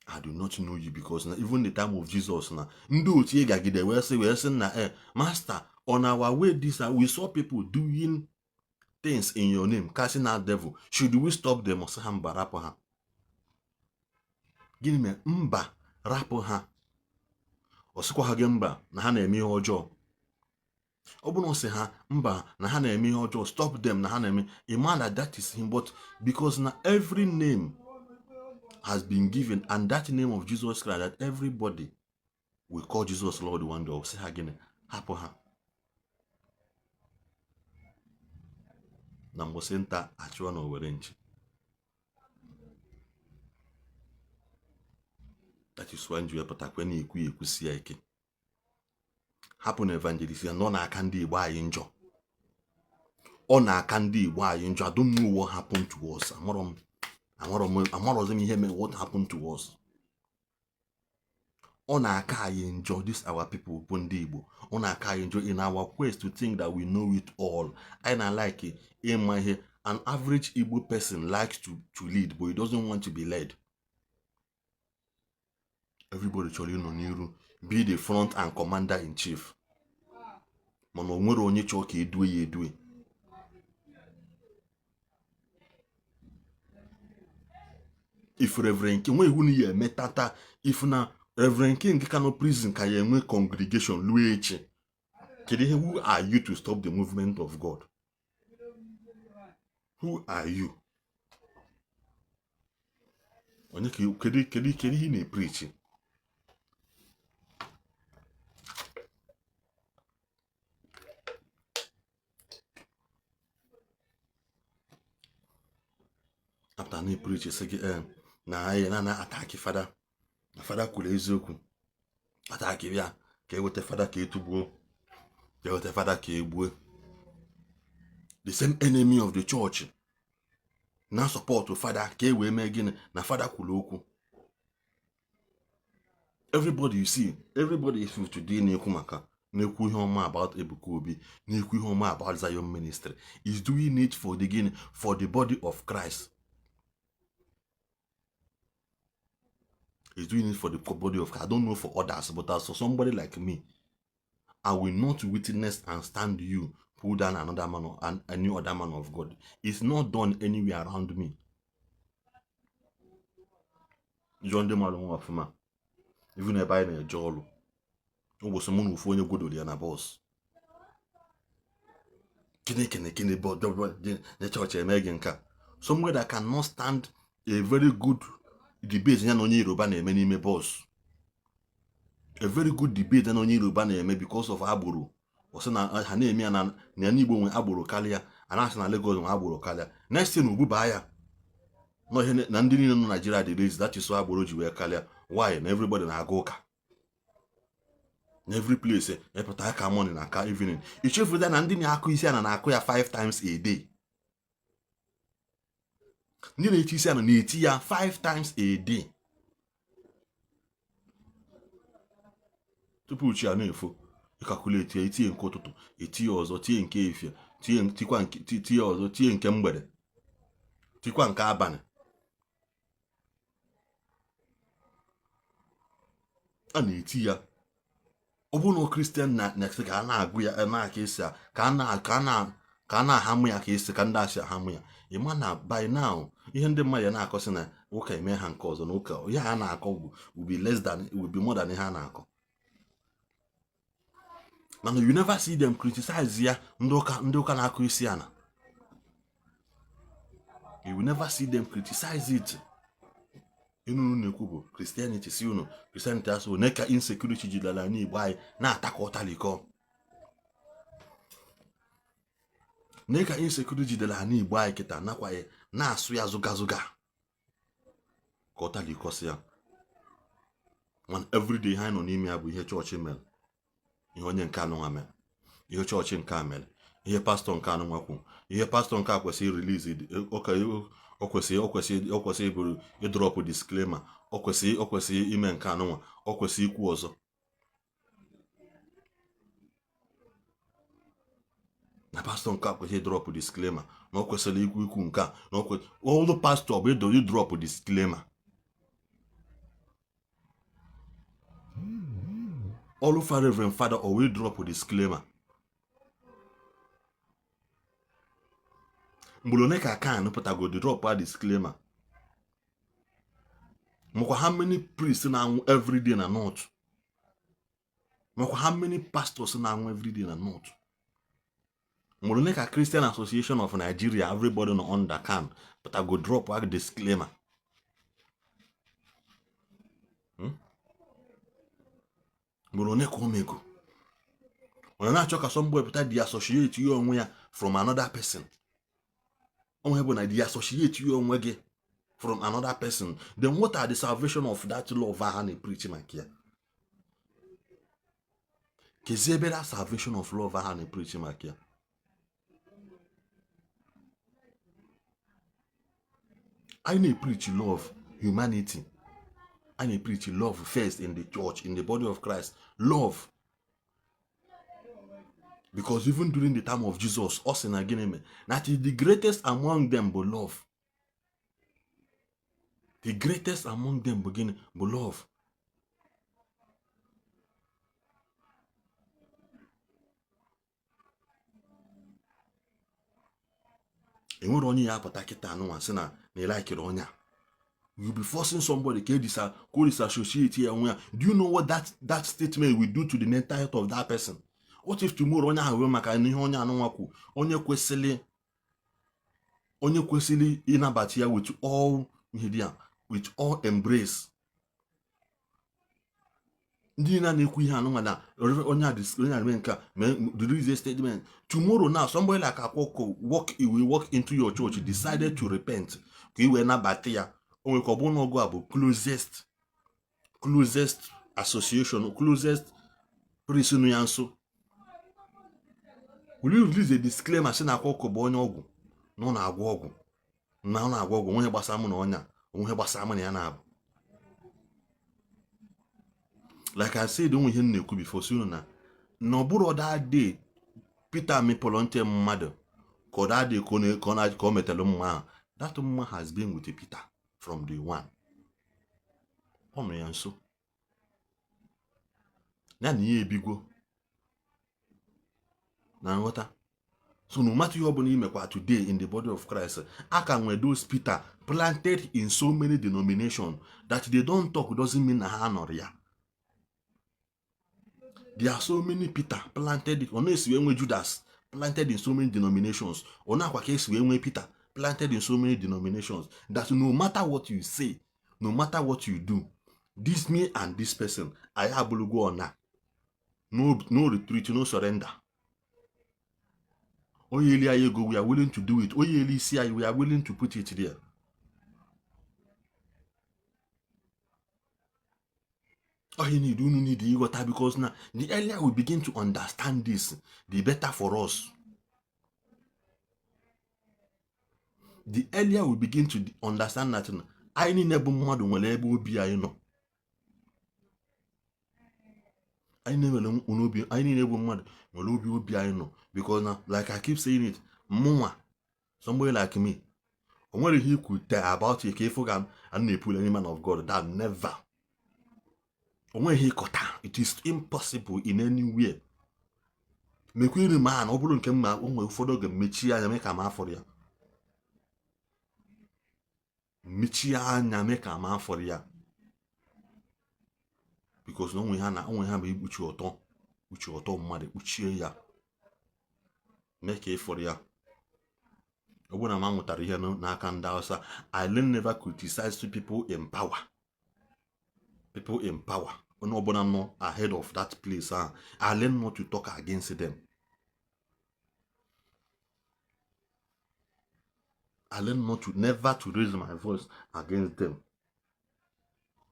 I do not know you, because na even the time of Jesus na ndị otu ị gagide wee sị na master, on our way this we saw people doing things in your name, casting out devil. Should we stop them? Ọsị ha mba, rapụ ha. Gịnị mere mba rapụ ha? Ọ sịkwa ha gị mba na ha na-eme ihe ọjọọ. Ọ bụrụ na ọ sị ha mba na ha na-eme ihe ọjọọ, stop them na ha na-eme, ịma na that is him. But because na every name has been given, and that name of Jesus Christ, that everybody will call Jesus Lord one day, ọ sị ha gịnị? Hapụ ha. Na mgbụsị nta achụọ na owere nchi. That is why m ji wepụtakwa na-ekwu ya ekwusi ya ike. Hapụ na evangelist ya nọ na-aka ndị Igbo anyị njọ, ọ na-aka ndị Igbo anyị njọ. I don't know what happened to us. Amarọzi m ihe mere, what happened to us. Ọ na-aka anyị njọ. This our people bụ ndị Igbo, ọ na-aka anyị njọ in our quest to think that we know it all. Anyị na-like ịma ihe. An average Igbo person likes to lead, but he doesn't want to be led. Everybody chọrọ ịnọ n'iru, be the front and commander in chief, mana o nwere onye chọọ ka edue ya edue. If Reverend King nwe iwu na ya eme tata, if na Reverend King ka nọ prison ka ya enwe congregation luo echi, kedu ihe? Who are you to stop the movement of God? Who are you? Onye kedu kedu kedu ihe ị na-epreach? After na-epreach, sị gị na anyị na na-attack fada, na fada kwuru eziokwu, attack ya ka eweta fada ka etugbuo, ka eweta fada ka egbue. The same enemy of the church na support fada ka e wee mee gịnị? Na fada kwuru okwu. Everybody, you see, everybody is today na-ekwu maka, na-ekwu ihe ọma about Ebuka Obi, na-ekwu ihe ọma about Zion Ministry, is doing it for the gịnị? For the body of Christ. Is doing it for the body of Christ. I don't know for others, but as for somebody like me, I will not witness and stand you pull down another man or any other man of God. It's not done anywhere around me. Jụọ ndị mmadụ nwa ọfụma, even ebe anyị na-eje ọrụ, ụbọchị mụ na ofu onye gwodoro ya na bus, gịnị kene kene bụ na chọọchị eme gị nke a? Somewhere that cannot stand a very good debate ya na onye Yoruba na-eme n'ime bus, a very good debate ya na onye Yoruba na-eme because of agboro. Ọ sị na ha na-eme ya na na Igbo nwe agboro karịa, a na-asị na Lagos nwe agboro karịa. Next thing, ugbu baa ya nọ ihe na ndị niile nọ Nigeria dị lazy, that is why agboro ji wee karịa. Why? Na everybody na-aga ụka na every place, epụta aka morning na aka evening. Ichefuda na ndị na-akụ isi ana na-akụ ya five times a day. Ndị na-eti isi ana na-eti ya five times a day tupu chi a na-efo. Ịcalculate ya, itinye nke ụtụtụ, etinye ọzọ, tinye nke efie, tinye tikwa nke tinye ọzọ, tinye nke mgbede, tikwa nke abalị. A na-eti ya. Ọ bụrụ na Christian na na ka a na-agụ ya na-aka esi ka a na-ahamụ ya, ka esi ka ndị asị ahamụ ya, ịma na by now ihe ndị mmadụ ya na-akọ sị na ụka eme ha nke ọzọ, na ụka ihe a na-akọ will be less than, will be more than ihe a na-akọ. Mana you never see them criticize ya. Ndị ụka na-akụ isi ana, you will never see them criticize it. Inu na-ekwu bụ Christianity, si unu Christianity asụ one ka insecurity jidere anyị Igbo anyị na-atakọ ụtalikọ, na ka insecurity jidere anyị Igbo anyị kịta nakwa na-asụ ya zụga zụga ka ụtalikọsị ya. Mana everyday ha nọ n'ime ya bụ ihe chọọchị mere, ihe onye nke anụnwa mere, ihe chọọchị nke a mere, ihe pastọ nke anụnwa kwu, ihe pastọ nke a kwesịrị release, o kwesịrị ịbụrụ ịdrop disclaimer, o kwesịrị ime nke anụnwa, o kwesịrị ikwu ọzọ na pastọ nke a kwesịrị ịdrop disclaimer, na o kwesịrị ikwu nke a, na o kwesịrị ọlụ pastọ bụ ịdrop disclaimer. Ọlụ fa reverend father o wee drop disclaimer. Mgbe one ka kan pụtagodi drop a disclaimer? Makwa how many priests na-anwụ everyday na north? Makwa how many pastors na-anwụ everyday na north? Mgbe one ka Christian Association of Nigeria, everybody nọ under CAN, pụtago drop a disclaimer? Mgbe one ka o mego? Onye na-achọ ka somebody pụta disassociate ya onwe ya from another person, onwe bụ na disassociate ya onwe gị. from another person, then what are the salvation of that love ha na-preach maka ya? Kezi ebe that salvation of love ha na-preach maka ya? Anyị na-preach love, humanity. Anyị na-preach love first in the church, in the body of Christ. Love. Because even during the time of Jesus, ọ sị na gịnị mee? That the greatest among them bụ love. The greatest among them bụ gịnị? Bụ love. Enwere onye ya apụta kịta anụnwa sị na na ị likere onye a. You be forcing somebody ka edisa ka o disassociate ya onwe ya. Do you know what that statement will do to the mental health of that person? What if tomorrow onye ahụ wee maka ihe onye anụnwa kwu, onye kwesịrị ịnabata ya with all ihe dị ya, with all embrace, ndị niile na-ekwu ihe anụnwa na onye a onye a nke a release a statement tomorrow, now somebody like Akwoko walk, he will walk into your church, decided to repent, ka i wee nabata ya. O nwere ka ọ bụrụ na ọgụ a bụ closest association, closest priest nụ ya nso. Will you release a disclaimer sị na Akwoko bụ onye ọgwụ, na ọ na-agwọ ọgwụ, na ọ na-agwọ ọgwụ, onwe gbasara mụ na ọnya, onwe gbasara mụ na ya na-abụ? Like I said, onwe ihe m na-ekwu before, si unu na ọ bụrụ that day Peter mịpụrụ ntị mmadụ ka ọ that day ka ọ metalụ mma ahụ. That mma has been with Peter from day one. Ọ nọ ya nso, ya na ihe ebigwo na nghọta. So no matter ihe ọbụla imekwa today in the body of Christ, a ka nwee those Peter planted in so many denominations. That they don't talk doesn't mean na ha nọrọ ya. There are so many Peter planted. Ọ na-esi wee nwee Judas planted in so many denominations, ọ na-akwa ka esi wee nwee Peter planted in so many denominations, that no matter what you say, no matter what you do, this me and this person, anyị abụrụgo ọna. No, no retreat, no surrender. Onye eli anyị ego, we are willing to do it. Onye eli isi anyị, we are willing to put it there. All you need, unu need ịghọta, because na the earlier we begin to understand this, the better for us. The earlier we begin to understand that na anyị niile bụ mmadụ nwere ebe obi anyị nọ. Anyị niile nwere obi, anyị niile bụ mmadụ nwere obi anyị nọ, because na like I keep saying it, mụnwa, somebody like me, o nwere ihe ikwu te about it ka ịfụ ga a na-epul any man of God. That never. O nweghị ịkọta. It is impossible in anywhere. Mekwa iri ma na ọ bụrụ nke mma, o nwere ụfọdụ oge mechie anya mee ka m afọrọ ya, mechie anya mee ka m afọrọ ya, because na onwe ha na onwe ha bụ ikpuchi ọtọ, kpuchi ọtọ mmadụ, kpuchie ya mee ka ịfọrọ ya. Ọ bụrụ na m amụtara ihe n'aka ndị Hausa, I learn never criticize people in power. People in power, onye ọbụla nọ ahead of that place ahụ, I learn not to talk against them. I learn not to, never to raise my voice against them,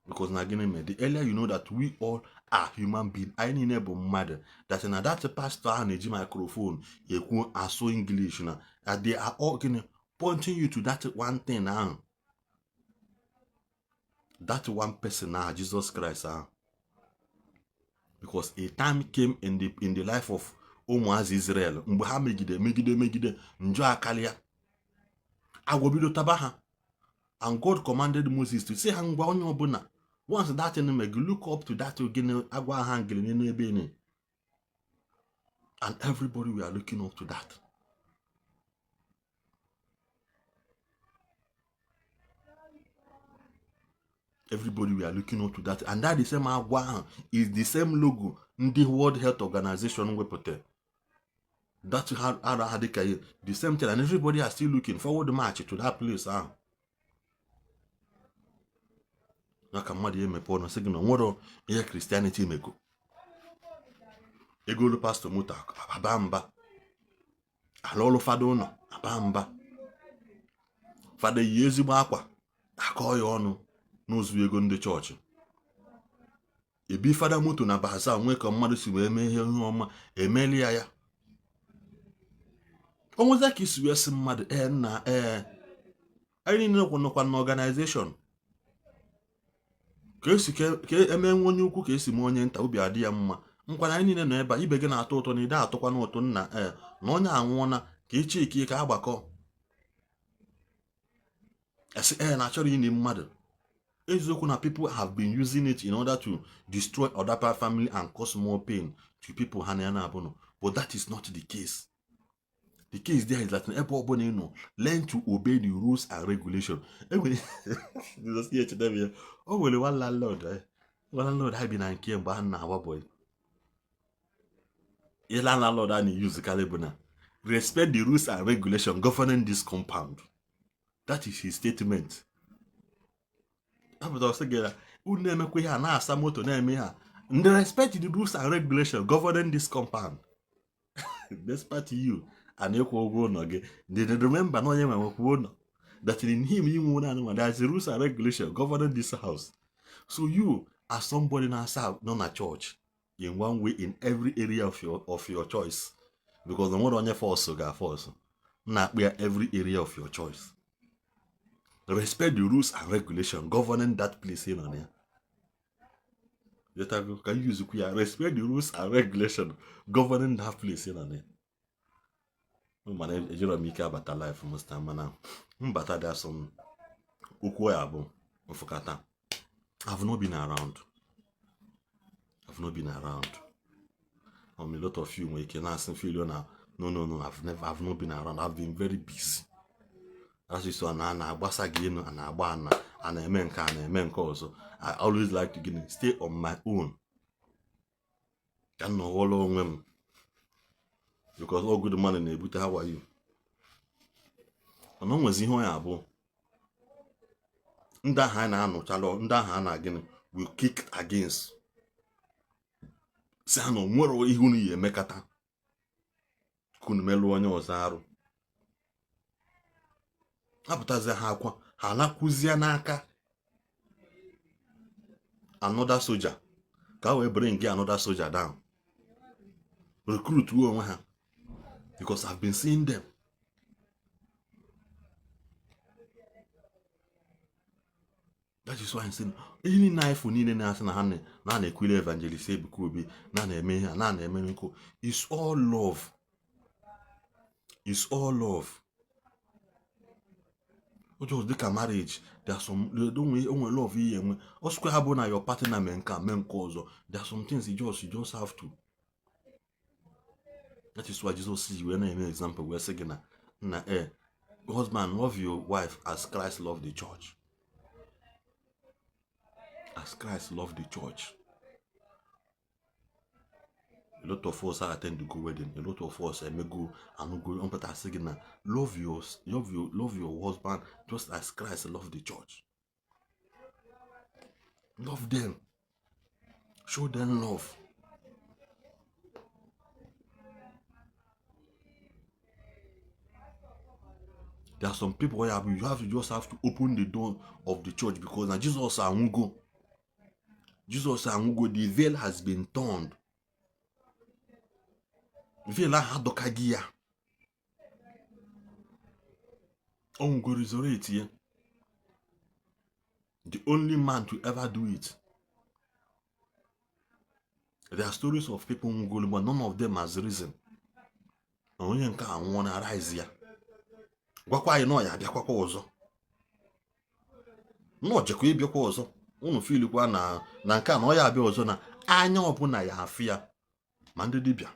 because na gịnị mere? The earlier you know that we all are human being, anyị niile bụ mmadụ, that na that pastor ahụ na-eji microphone ekwu asụ English na that they are all gịnị pointing you to that one thing ahụ, that one person ahụ, Jesus Christ ahụ. Because a time came in the life of ụmụazị Israel mgbe ha megide megide megide njọ akarịa, agwọ bido taba ha, and God commanded Moses to say ha, ngwa, onye ọbụla, once that thing meg, look up to that gịnị agwa ha ngiri n'elu ebe ni, and everybody were looking up to that. Everybody were looking up to that, and that the same agwa ahụ is the same logo ndị World Health Organization wepụtara, that ara ha dịka ihe the same thing, and everybody are still looking forward march to that place ahụ. Ya ka mmadụ emepe ọnụ sị gị na onwero ihe Christianity mego. Egolu pastor moto, aba mba. Ala ọrụ fada ụlọ, aba mba. Fada yi ezigbo akwa, Akọ ya ọnụ n'ụzọ ego ndị chọọchị, ebi fada moto na bazaar, nwee ka mmadụ si wee mee ihe ọma, emeli ya. Ya o nweza ka isi wee sị mmadụ, ee nna, ee, anyị niile nọkwa na organization, ka esi ka eme nwe onye ukwu, ka esi mee onye nta, obi adị ya mma. Nkwana anyị niile nọ ebe a, ibe gị na-atọ ụtọ na ide atọkwa n'ụtọ. Nna, ee, na onye anwụọna, ka ịchị ike ka agbakọ esi, ee, na achọrọ ini mmadụ. Eziokwu na people have been using it in order to destroy other family and cause more pain to people ha na ya na-abụnụ, but that is not the case. The case there is that ebe ọbụla ị nọ, learn to obey the rules and regulation. Enwere Jesus ihe echeta m ya. O nwere one landlord ha bi na nke mgbe ha na-agba boy. Ihe landlord a na-use karị bụ na respect the rules and regulation governing this compound. That is his statement. Apụta ọsị gị na unu na-emekwa ihe a, na-asa moto, na-eme ihe a, ndị respect the rules and regulation governing this compound, despite you and ịkwụ ụgwọ ụlọ gị. They remember na onye nwe nwekwa ụlọ, that in him inwe ụlọ anụmanụ, there is rules and regulation governing this house. So you as somebody na-asa nọ na church in one way, in every area of your choice, because o nwere onye force ga-force na-akpụ ya, every area of your choice, respect the rules and regulation governing that place ị nọ na ya. Yetago ka you use ya, respect the rules and regulation governing that place ị nọ na ya. Mana ejiro m ike abata life m sta, mana mbata dị asọ m okwu ya bụ mfụkata. I've not been around. I've not been around. A lot of you nwere ike na-asị feel na no, no, no, I've not been around. I've been very busy. Asụsụ na a na-agbasa gị enu, a na-agba ana, a na-eme nke a, na-eme nke ọzọ. I always like to gịnị, stay on my own, ka m nọwọrọ onwe m, because all good money na-ebute how are you. Mana o nwezi ihe ọ ya abụ, ndị ahụ anyị na-anụchalụ, ndị ahụ a na gịnị will kick against, si ha na o nwere ihe unu ya emekata ka unu melụọ onye ọzọ arụ. Apụtazie ha akwa ha anakwuzie n'aka another soldier, ka wee bring another soldier down, recruit onwe ha, because I've been seeing them. That is why I'm saying ihe niile anyị fụ niile na-asị na ha na na-ekwuli evangelist Ebuka Obi na na-eme ihe a na na-eme nkụ. It's all love. It's all love. O just dịka marriage, there are some onwe love ihe enwe ọsụkwa ha bụ na your partner mee nke a, mee nke ọzọ. There are some things you just have to. That is why Jesus ji wee na-eme example, wee sị gị na nna, eh, husband, love your wife as Christ loved the church, as Christ loved the church. A lot of us attend go wedding, a lot of us emego anugo mpụta, sị gị na love your husband just as Christ loved the church. Love them, show them love. There are some people where you have to just have to open the door of the church, because na Jesus anwụgo. Jesus anwụgo. The veil has been turned. Veil ahụ adọkaghị ya. Ọ nwụgo, resurrect ya, the only man to ever do it. There are stories of people nwụgolu, but none of them has risen. Na onye nke a nwụọ na rise ya, gwakwa anyị na ọ ya abịakwakwa ọzọ, na ọ jekwa ịbịakwa ọzọ. Unu filikwa na nke a na ọ ya abịa ọzọ, na anya ọbụla ya afụ ya, ma ndị dibịa,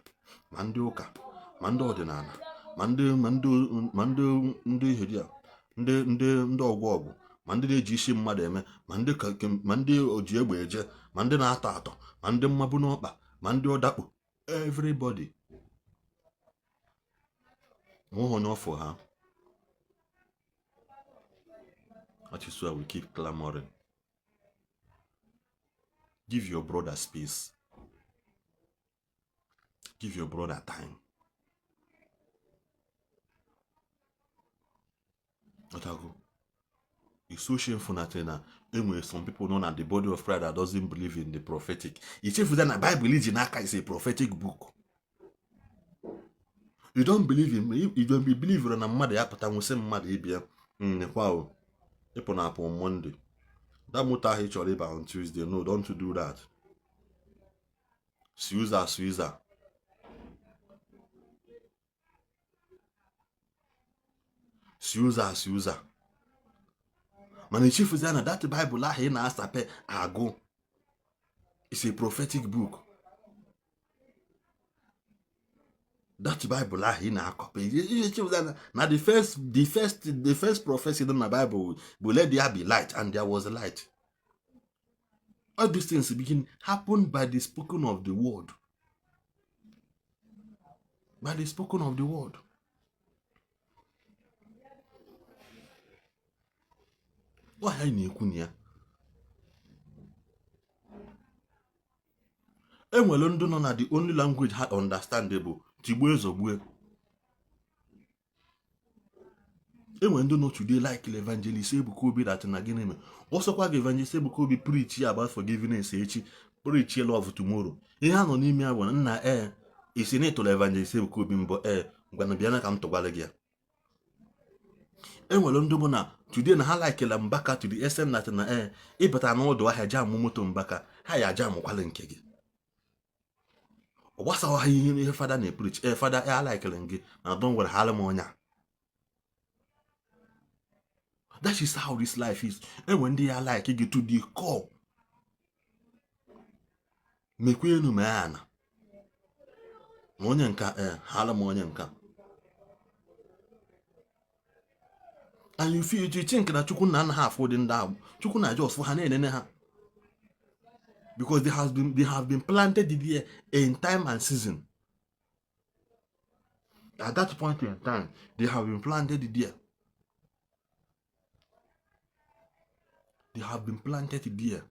ma ndị ụka, ma ndị ọdịnala, ma ndị ihedia, ndị ọgwụ ọgwụ, ma ndị na-eji isi mmadụ eme, ma ndị oji egbe eje, ma ndị na-atọ atọ, ma ndị mmabụ n'ọkpa, ma ndị ọdakpo, everybody, nweghị onye ọfụ ha. That is why we keep clamoring. Give your brother space. Give your brother time. Ọtago. It's so shameful that na enwere some people nọ na the body of Christ that doesn't believe in the prophetic. Ichefuza na Bible i ji n'aka is a prophetic book. You don't believe in, you don't believe na mmadụ ya pụta nwụsị mmadụ ịbịa nekwa o ịpụ na apụ on Monday, that moto ahụ ị chọrọ ịba on Tuesday, no, don't do that. Si ụzọ a, si ụzọ a. Si ụzọ a, si ụzọ a. Mana ichefuzi na that Bible ahụ ị na-asape agụ is a prophetic book. That Bible ahụ ị na-akọpe, ichefuzi na the first prophecy dị na Bible bụ "Let there be light, and there was light." All these things begin happen by the spoken of the word, by the spoken of the word. Ọhịa anyị na-ekwu na ya, enwere ndị nọ na the only language ha understand bụ tigbue zogbue. Enwere ndị nọ today like Evangelist Ebuka Obi that na gịnị mere ọsọkwa gị Evangelist Ebuka Obi preach about forgiveness echi, preach love tomorrow, ihe a nọ n'ime ya bụ na nna ee isi na ịtụrụ Evangelist Ebuka Obi mbọ ee ngwanụ bịa na ka m tụgwara gị ya. Enwere ndị bụ na today na ha likela Mbaka to the extent that na ee ịbata n'ọdụ ahịa jamụ moto Mbaka, ha ya jamụkwala nke gị. Ọ gbasawa ha ihe fada na-epreach. Ee, fada, ee, alikere gị mana don nwere ha m ọnya. That is how this life is. Enwe ndị ya like gị to the core, mekwa enu mee ana ma onye nka ee ha m onye nka. And you feel, you think na Chukwu na anaghị afụ ụdị ndị ahụ. Chukwu na just ha na-enene ha because they have been planted there in time and season. At that point in time, they have been planted there, they have been planted there.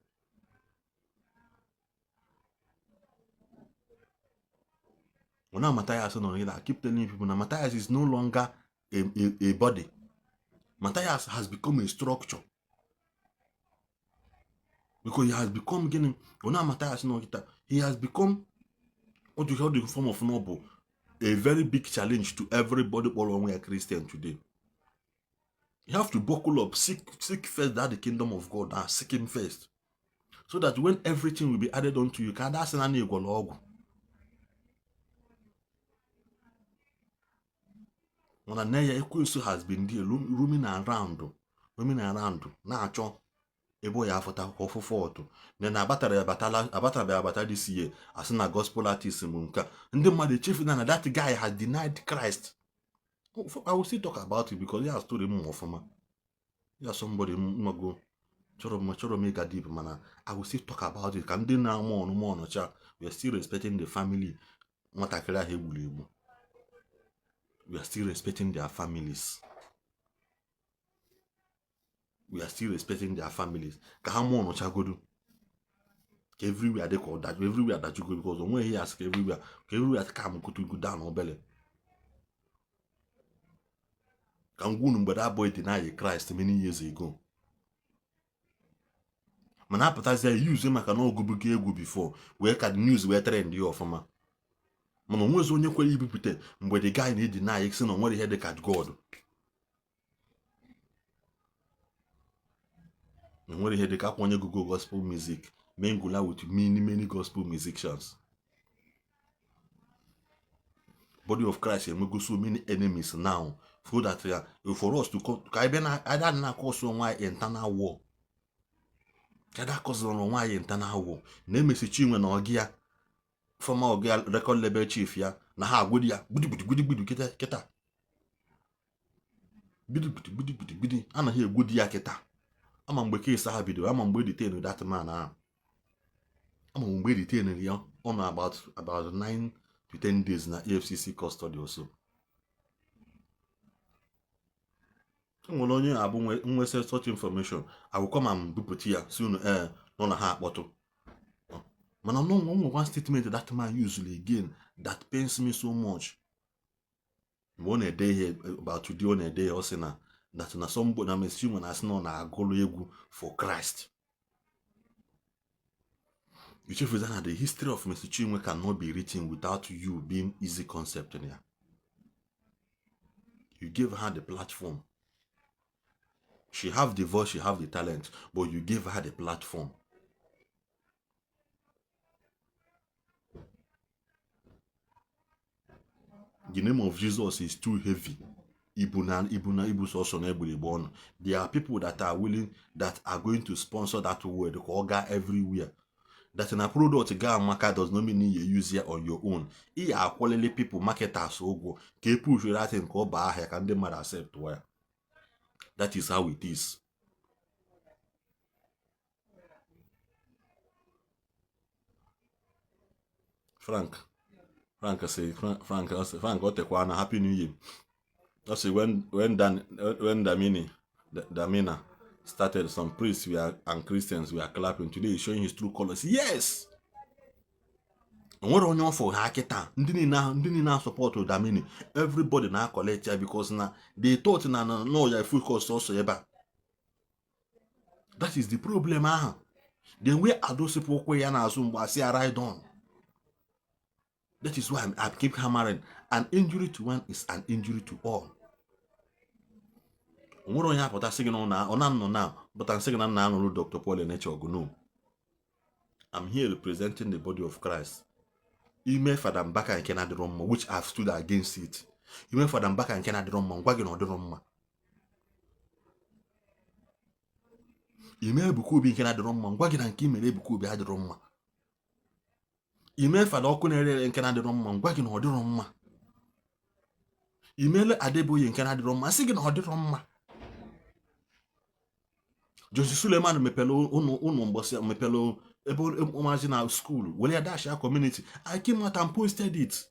Well, now Matthias no I keep telling people now, Matthias is no longer a body. Matthias has become a structure because he has become gịnị? Well, now Matthias no he has become what you call the form of noble, a very big challenge to everybody kpọrọ onwe ya Christian today. You have to buckle up, seek first that the kingdom of God and seek him first, so that when everything will be added unto you, ka ada asị na na-egwọrọ ọgwụ. Mana nne ya ekwensu has been there roaming around, roaming around, na-achọ ebe ya afụta ọfụfụ ọtụ na abatara abatara abata this year, asị na gospel artist bụ nke ndị mmadụ echefu na that guy has denied Christ. I will still talk about it because ya story m ọfụma ya somebody mmago chọrọ m ịga deep, mana I will still talk about it ka ndị na-amụ ọnụmụ ọnọcha. We are still respecting the family nwatakịrị ahụ egburu egbu. We are still respecting their families, we are still respecting their families. Ka ha mụọ ọnọchagodu, ka everywhere dị ka ọdaju, everywhere dajugo, because onweghị ya asị ka everywhere ka m kutu down obele. Ka m gwa unu, mgbe that boy deny Christ many years ago, mana apụtazie use maka na ọgụbugo egwu before wee ka news wee trend ya ọfụma, mana onwezi onye kwere ibipụta mgbe the guy na-edeny sị na onwere ihe dị ka God, na onwere ihe dị ka akwa onye gugo gospel music, mingle with many many gospel musicians. Body of Christ enwego so many enemies now, so that for us to come ka anyị bịa na ada na-akọsụ onwe anyị internal war, ka ada akọsụrụ onwe anyị internal war. Na-emesi Chinwe na ọgị ya, former ọgị ya, record label chief ya, na ha agwụdi ya gbudigbudi gbudigbudi kịta kịta, gbudigbudi gbudigbudi gbudi anaghị egwudi ya kịta. Ama mgbe case ha bidoro, ama mgbe detain that man ahụ, ama mgbe detain ya, ọ nọ about 9 to 10 days na EFCC custody also. Enwere onye abụ nwesị such information, I will come and bupụta ya si unu ee nọ na ha akpọtụ. Mana no nwe one statement that man used again that pains me so much. Mgbe ọ na-ede ihe about today, ọ na-ede ya, ọ sị na That na somebody na Mercy Chinwo na-asị na ọ na-agụlụ egwu for Christ. Ichefuza na the history of Mercy Chinwo cannot be written without you being Easy Concept in ya. You gave her the platform. She have the voice, she have the talent, but you gave her the platform. The name of Jesus is too heavy. Ibu na ibu na ibu sọsọ na egbuligbe ọnụ. There are people that are willing, that are going to sponsor that word ka ọ gaa everywhere. That na product ga amaka does not mean you use ya on your own. Ị ya akwụlili people, marketers, ụgwọ ka e push that thing ka ọ baa ahịa, ka ndị mmadụ accept ya. That is how it is. Frank Frank sị, Frank, Frank, ọ tekwa na Happy New Year. Ọ sị when Damina started, some priests were and Christians were clapping. Today he's showing his true colors. Yes, onwere onye ọfụ ha kịta. Ndị niile na-support Damini, everybody na-collect ya because na they thought na no ya focus ọsọ ebe a. That is the problem ahụ. Then where are those people kwụ ya n'azụ mgbe asị ya ride on? That is why I keep hammering: an injury to one is an injury to all. Onwere onye apụta sị gị na ọ na-anọ na pụta nsị gị na nna anụrụ Dr. Paul Enenche ọgụ. No, I'm here representing the body of Christ. Ime Fada Mbaka nke na-adịrọ mma, which I've stood against it. Ime Fada Mbaka nke na-adịrọ mma, ngwa gị na ọ dịrọ mma. Ime Ebuka Obi nke na-adịrọ mma, ngwa gị na nke imere Ebuka Obi adịrọ mma. Ime Fada ọkụ na-ere ere nke na-adịrọ mma, ngwa gị na ọ dịrọ mma. Imele Adeboye nke na-adịrọ mma, sị gị na ọ dịrọ mma. Josi Suleman mepere ụnụ ụnụ mgbọsị mepere ebe ụmụazị na school were ya dash ya community. I came out and posted it.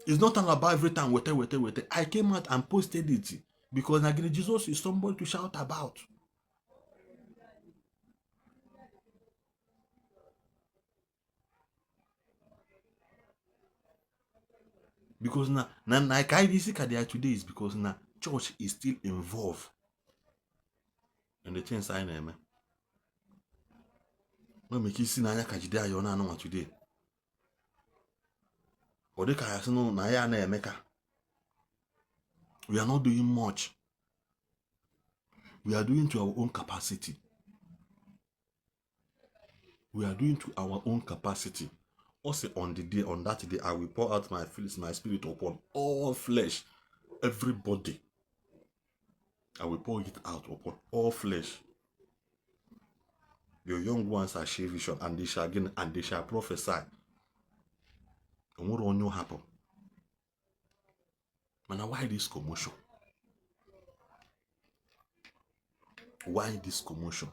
It's not all about every time wete wete wete. I came out and posted it because na gịnị? Jesus is somebody to shout about. Because na ka anyị isi ka they are today is because na church is still involved in the things anyị na-eme. Nwere ike isi n'anya ka jide anyị ọ na-anụnwa today. Ọ dị ka ya sị na ya na-eme ka we are not doing much. We are doing to our own capacity. We are doing to our own capacity. Also on that day, I will pour out my spirit upon all flesh. Everybody. I will pour it out upon all flesh. Your young ones are share vision and they shall gain and they shall prophesy. Onwere onye hapụ. Mana why this commotion? Why this commotion?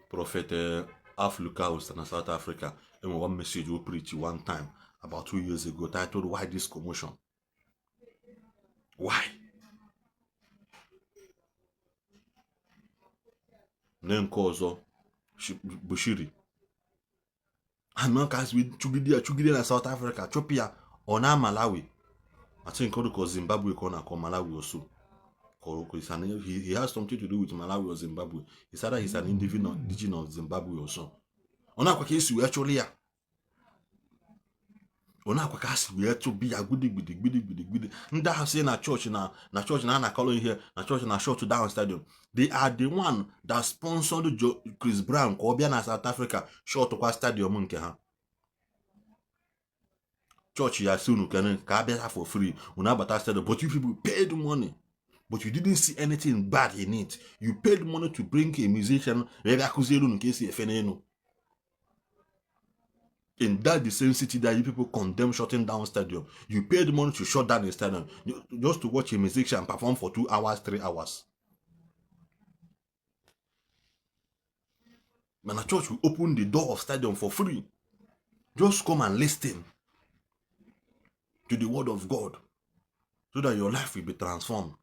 Prophet Alph Lukau na South Africa enwe one message o preach one time about 2 years ago titled "Why This Commotion?" Why? Ne nke ọzọ, Bushiri anọ ka si chụgide ya, chụgide na South Africa, chụpụ ya, ọ na Malawi. I think ọ dịka Zimbabwe ka ọ na-akọ, Malawi oso. He has something to do with Malawi or Zimbabwe. He said that he's an indigenous of Zimbabwe or so. Ọ na-akwa ka esi wee chụrụ ya, ọ na-akwa ka a si wee chụbi ya gbidigbidi gbidigbidi gbidi. Ndị ahụ si na chọọchị na chọọchị na anakọrọ ihe na chọọchị na shut down stadium, they are the one that sponsored Chris Brown ka ọ bịa na South Africa shut kwa stadium nke ha. Chọọchị ya si unu kene ka a bịa for free, unu abata stadium, but you people paid money, but you didn't see anything bad in it. You paid money to bring a musician wee bịa kụziere unu ka esi efe n'elu in that the same city that you people condemn shutting down stadium. You paid money to shut down a stadium just to watch a musician perform for 2 hours, 3 hours. Mana church will open the door of stadium for free. Just come and listen to the word of God so that your life will be transformed.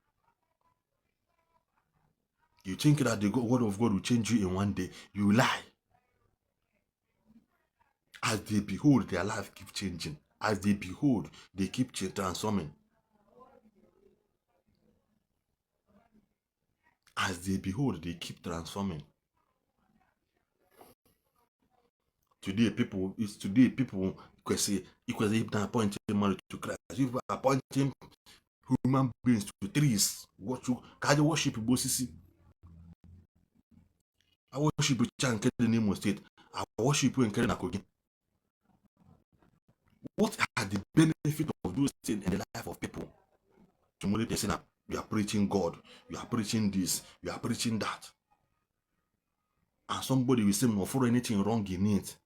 You think that the word of God will change you in one day. You lie. As they behold, their life keep changing. As they behold, they keep transforming. As they behold, they keep transforming. Today people is today people kwesị ikwesị na appointing mmadụ to Christ. You are appointing human beings to trees. Ka ha worship bụ osisi. I worship cha nke dị n'Imo steeti. I worship nke dị na Kogi. What are the benefit of those things in the life of people? Tomorrow they say now you are preaching God, you are preaching this, you are preaching that. And somebody will say no for anything wrong in it.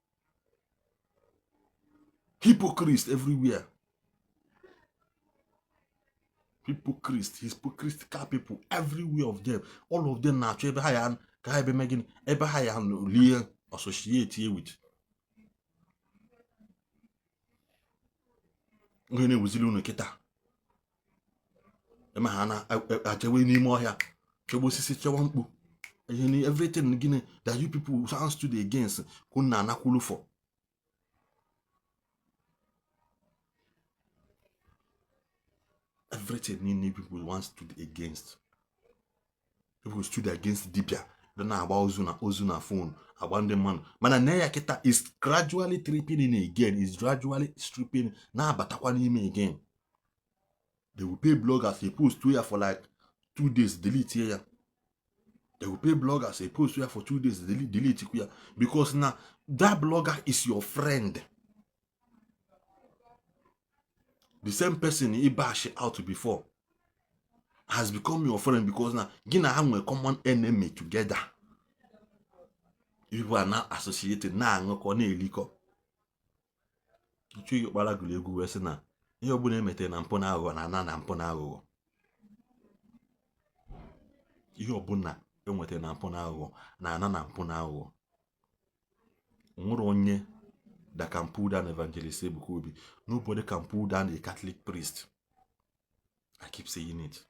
Hypocrites everywhere. Hypocrites, hypocritical people everywhere of them. All of them na-achọ ebe ha ya ka ha ebe mee gịnị ebe ha ya lie associate with. Onye na-ewuzili unu kịta eme ha na-achewe n'ime ọhịa chebe osisi chewa mkpu ihe ni everything gịnị that you people sound stood against ka unu na-anakwulu for. Everything niile people want stood against. People stood against dibia dị na-agba ozu na ozu na phone agba ndị mmadụ mana na ya kịta is gradually tripping in again, is gradually stripping na-abatakwa n'ime again. They will pay bloggers a post ya for like 2 days, delete ya. They will pay bloggers a post ya for 2 days, delete ya, because na that blogger is your friend. The same person he bash out before has become your friend because na gị na ha nwere common enemy together. People are now associated, na-aṅụkọ na-elikọ. Chuyi Okpara gụrụ egwu wee sị na ihe ọbụla emetere na mpụ na aghụghọ na-ana na mpụ na aghụghọ. Ihe ọbụla enwetara na mpụ na aghụghọ na-ana na mpụ na aghụghọ. Nwere onye that can pull down Evangelist Ebuka Obi. Nobody can pull down a Catholic priest. I keep saying it.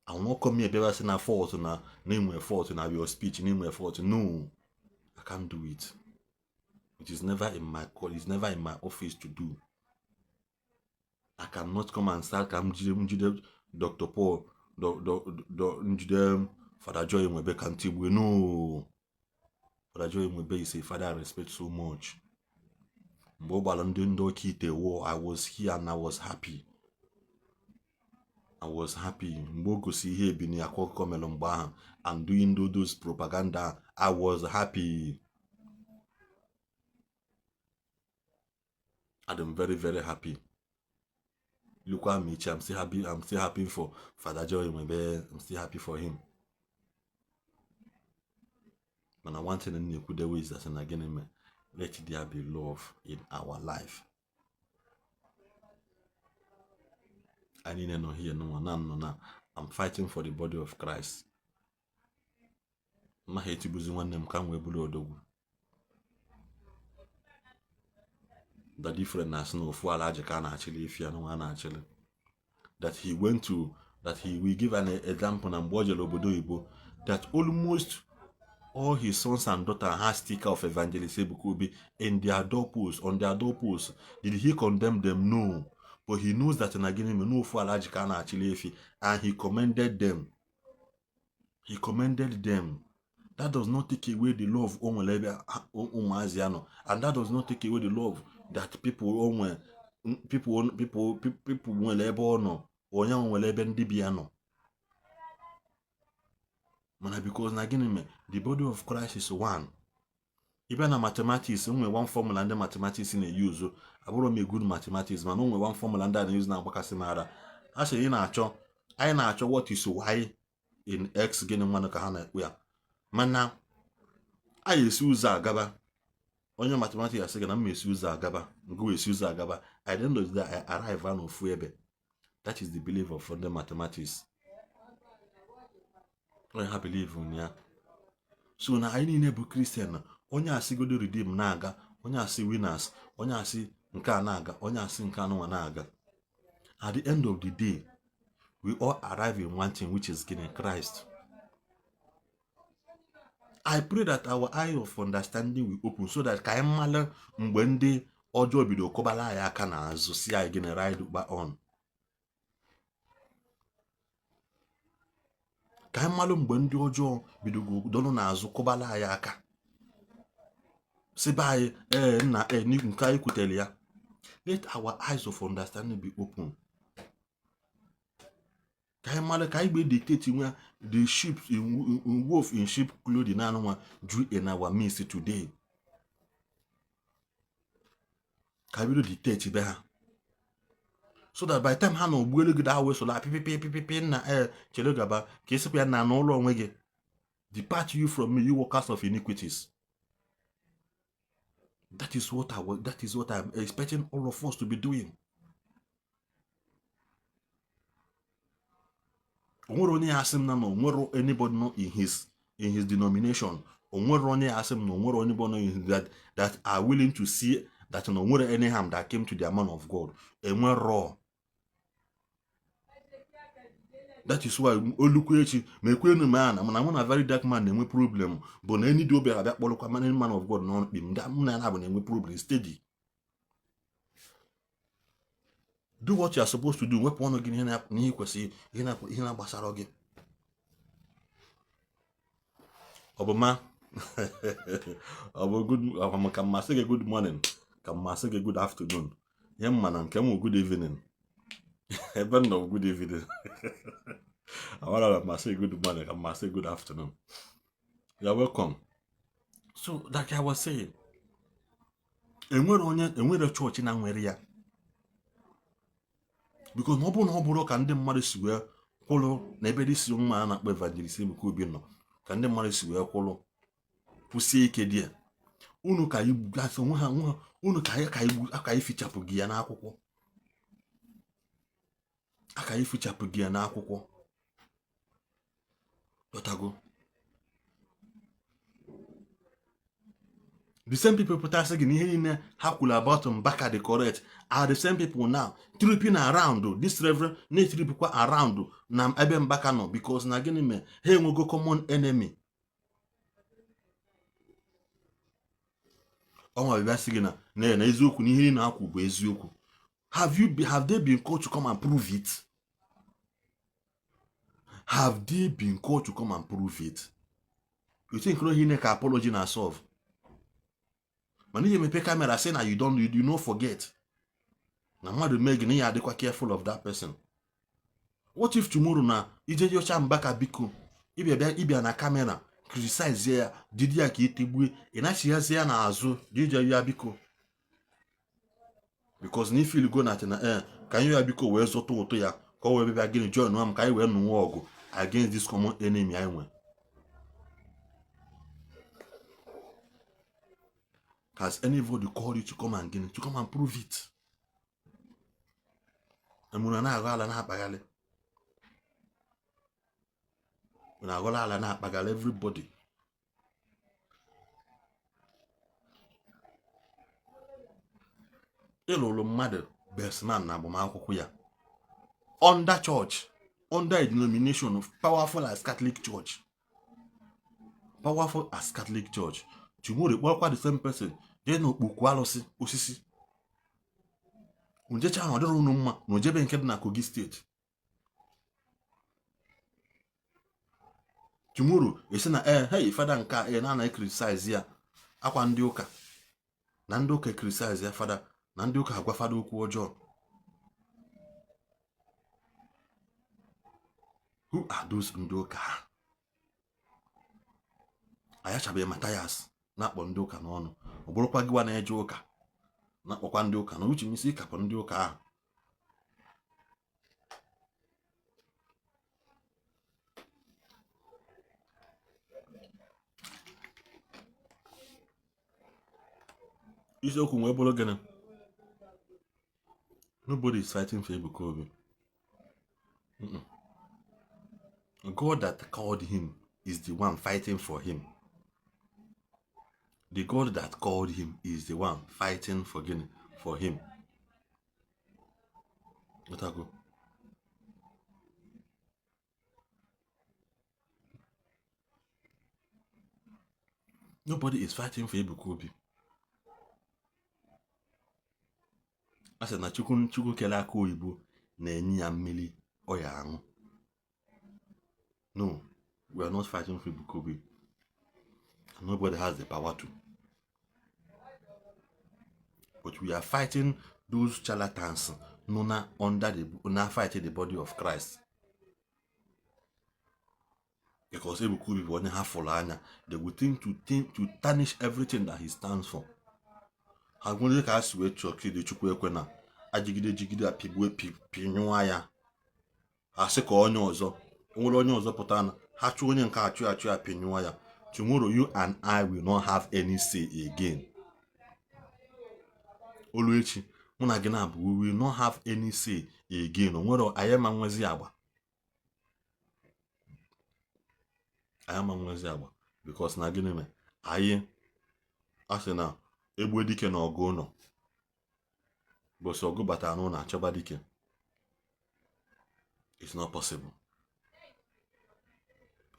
I will not come here bịa sị na fault na na-enwe fault na your speech na-enwe fault. No, I can't do it. It is never in my call. It's never in my office to do. I cannot come and start ka m jide Dr. Paul njide Father Joy Nwebe ka m tigbue. No. Father Joy Nwebe is a father I respect so much. Mgbe ọ gbara ndị ọka ite war, I was here and I was happy. I was happy. Mgbe o gosi ihe ebini akwa akụkọ mere mgbe ahụ and doing those propaganda, I was happy. I'm very, very happy. Look at me, I'm still happy. I'm still happy for Father Joy Nwebe. I'm still happy for him. But I want to know is that again, let there be love in our life. I need to know here, no, no, no, no. I'm fighting for the body of Christ. Ma ha etigbuzi nwanne m ka m wee bụrụ odogwu. The different na asị na ofu ala aja ka a na-achịlị ifi ya nwa a na-achịlị. That he went to, that he will give an example na mgbe o jere obodo oyibo, that almost all his sons and daughters had sticker of Evangelist Ebuka Obi in their doorposts, on their doorposts. Did he condemn them? No. But he knows that na gịnị mere na ofu ala ji ka a na-achịlị efi, and he commended them. He commended them. That does not take away the love o nwere ebe ụmụazị ya nọ, and that does not take away the love that people o nwere people people people nwere ebe ọ nọ, onye nwere ebe ndị bi ya nọ. Mana because na gịnị mere the body of Christ is one. Ị bịa na mathematics, o nwere one formula ndị mathematics na-eyuzu. Abụrụ m a good mathematics, mana o nwere one formula ndị a na-eyuzu na-agbakasị m ara. A sịrị ị na-achọ anyị na-achọ what is y in x gịnị nwanụ ka ha na-ekwu ya, mana anyị esi ụzọ agaba. Onye mathematics asị gị na m esi ụzọ agaba, ngụ esi ụzọ agaba. At the end of the day, I arrive n'ofu ebe. That is the belief of ndị mathematics. Onye ha believe in ya. So na anyị niile bụ Christian. Onye asịgodo redeem na-aga, onye asị winners, onye asị nke a na-aga, onye asị nke anụnwa na-aga. At the end of the day, we all arrive in one thing, which is gịnị? Christ. I pray that our eye of understanding will open so that ka anyị mara mgbe ndị ọjọọ bido kọbara anyị aka n'azụ si anyị gịnị ride ụkpa on. Ka anyị malụ mgbe ndị ọjọọ bidogo dọnụ n'azụ kụbala anyị aka, sịba anyị ee nna ee nke anyị kwutere ya. Let our eyes of understanding be open. Ka anyị mara ka anyị gbe dictate nwa the sheep in wolf in sheep clothing na anụnwa ju in our midst today. Ka bido dictate be ha, so that by the time ha na ogbuelu gị daa wesụla pipipipipipi nna ee chere gaba ka ị sịkwa ya na n'ụlọ onwe gị, depart you from me, you workers of iniquities. That is what I'm expecting all of us to be doing. Onwere onye ya asị m na onwere anybody nọ in his denomination, onwere onye ya asị m na onwere anybody nọ in his, that are willing to see that na onwere any harm that came to their man of God. Enwero. That is why olukwu echi ma ekwenu m a na mụ na very dark man na-enwe problem bụ na enyi dị obi abịa kpọrọkwa man of God n'ọnụ kpi m mụ na ya na-abụ na-enwe problem steady. Do what you are supposed to do. Wepụ ọnụ gị n'ihe kwesịrị ihe na-agbasara gị. Ọ bụ ma ọ bụ good ka mmasị gị good morning, ka mmasị gị good afternoon, ihe mma na nke m good evening. Ebe m nọ good evening. Awara mmasị good morning ka mmasị good afternoon. You are welcome. So like I was saying, enwere onye enwere chọọchị na nwere ya, because na ọ bụrụ na ọ bụrụ ka ndị mmadụ si wee kwụrụ na ebe dị si nwa a na-akpọ Evangelist Ebuka Obi nọ, ka ndị mmadụ si wee kwụrụ kwụsie ike dị ya, unu ka gasị onwe ha onwe ha unu ka anyị ka anyị fichapụ gị ya n'akwụkwọ, aka anyị fichapụ gị ya n'akwụkwọ. Ghọtago? The same people pụtasị gị na ihe niile ha kwuru about Mbaka dị correct are the same people now tripping around this reverend, na-etripụkwa around na ebe Mbaka nọ, because na gịnị mere ha enwego common enemy. Ọnwa bịa sị gị na na eziokwu na ihe niile ha kwu bụ eziokwu. Have they been called to come and prove it? Have they been called to come and prove it? You think no ihe ka apology na solve? Mana ihe mepe camera sị na you don't you no forget na mmadụ mee gị na ihe adịkwa careful of that person. What if tomorrow na ije yocha Mbaka biko ịbịa bịa ịbịa na camera criticize ya didi ya ka itegbue ị nachighazi ya n'azụ ije ya biko, because na ifil go na na eh ka anyị ya biko wee zụta ụtụ ya ka ọ wee bịa gịnị join m ka anyị wee nụnwe ọgụ against this common enemy anyị nwe. Has anybody called you to come and gịnị to come and prove it? Emuna na-aghọ ala na-akpaghalị na-aghọla ala na-akpaghalị everybody. Ịlụrụ mmadụ best man na agbamakwụkwọ ya under church, under a denomination powerful as Catholic Church, powerful as Catholic Church. Tomorrow kpọrọkwa the same person jee n'okpukwu alụsị osisi njecha ahụ ọ dịrị unu mma na ojebe nke dị na Kogi steeti. Tomorrow esi na ee hey fada nke a ee na-anaghị criticize ya akwa ndị ụka na ndị ụka criticize ya fada na ndị ụka agwa fada okwu ọjọọ. Who are those ndị ụka ha? Ayachabeghị Mathias na-akpọ ndị ụka n'ọnụ, ọ bụrụkwa gịwa na-eje ụka na-akpọkwa ndị ụka na uche m isi ịkapụ ndị ụka ahụ. Isiokwu wee bụrụ gịnị? Nobody is fighting for Ebuka Obi. God that called him is the one fighting for him. The God that called him is the one fighting for gịnị? For him. Ghọtago? Nobody is fighting for Ebuka Obi. A sị na Chukwu Chukwu kere aka oyibo na-enye ya mmiri ọ ya aṅụ. No. We are not fighting for Ebuka Obi. Nobody has the power to. But we are fighting those charlatans nọ na under the na fighting the body of Christ. Because Ebuka Obi bụ onye ha fụrụ anya, they will think to tarnish everything that he stands for. Ha nwere ka ha si wee chọọ kidi Chukwu ekwe na ajigide jigide apịgbue pịnyụọ ya. Ha sị ka onye ọzọ nwere onye ọzọ pụta na ha chụọ onye nke achụ achụ ya pịnyụọ ya. Tomorrow you and I will not have any say again. Olu echi mụ na gị na-abụ, we will not have any say again. O nwere anyị ma nwezi agba, anyị ma nwezi agba, because na gịnị mere anyị a sị na egbe dike na ọgụ ụlọ bụsị ọgụ batara n'ụlọ achọba dike. It's not possible.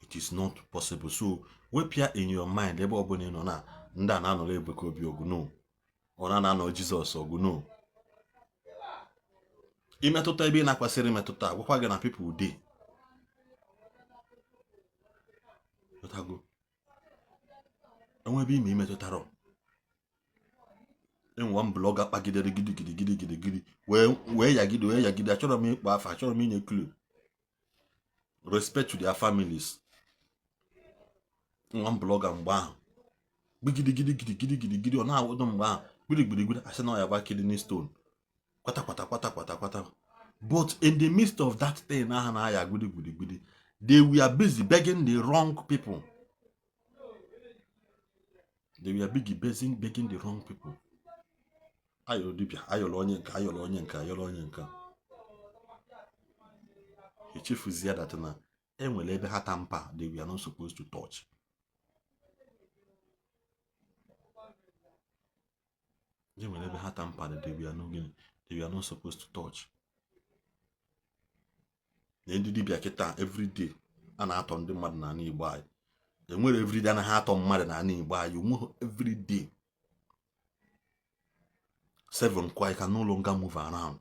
It is not possible. So wepụ ya in your mind, ebe ọbụla ị nọ na ndị a na-anọrọ Ebuka Obi ọgụ, no. Ọ na-anọ Jizọs ọgụ, no. Imetụta ebe ị na-akwasịrị imetụta, gwakwa gị na people dey. Ghọtago? Enwe ebe ime imetụtara. Enwe one blogger kpagidere gidi gidi gidi gidi gidi wee yagide wee yagide. Achọrọ m ịkpọ afa, achọrọ m inye clue. Respect to their families. Nwa blogger mgbe ahụ gidi gidi gidi gidi gidi gidi, ọ na-awụdo mgbe ahụ gbiri gbiri gbiri, asị na ọ ya gba kidney stone, kwata kwata kwata kwata kwata. But in the midst of that thing ahụ na-aya gbiri gbiri gbiri, they were busy begging the wrong people. They were busy begging the wrong people. Ayọrọ dibịa, ayọrọ onye nke, ayọrọ onye nke, ayọrọ onye nke. Echefuzie that na enwere ebe ha tamper they were not supposed to touch. Enwere ebe ha tamper they were not, they were not supposed to touch. Na ndị dibịa kịta everyday a na-atọ ndị mmadụ n'ala Igbo anyị. Enwere everyday anaghị atọ mmadụ n'ala Igbo anyị. Onweghị everyday. 7 kwa, you can no longer move around.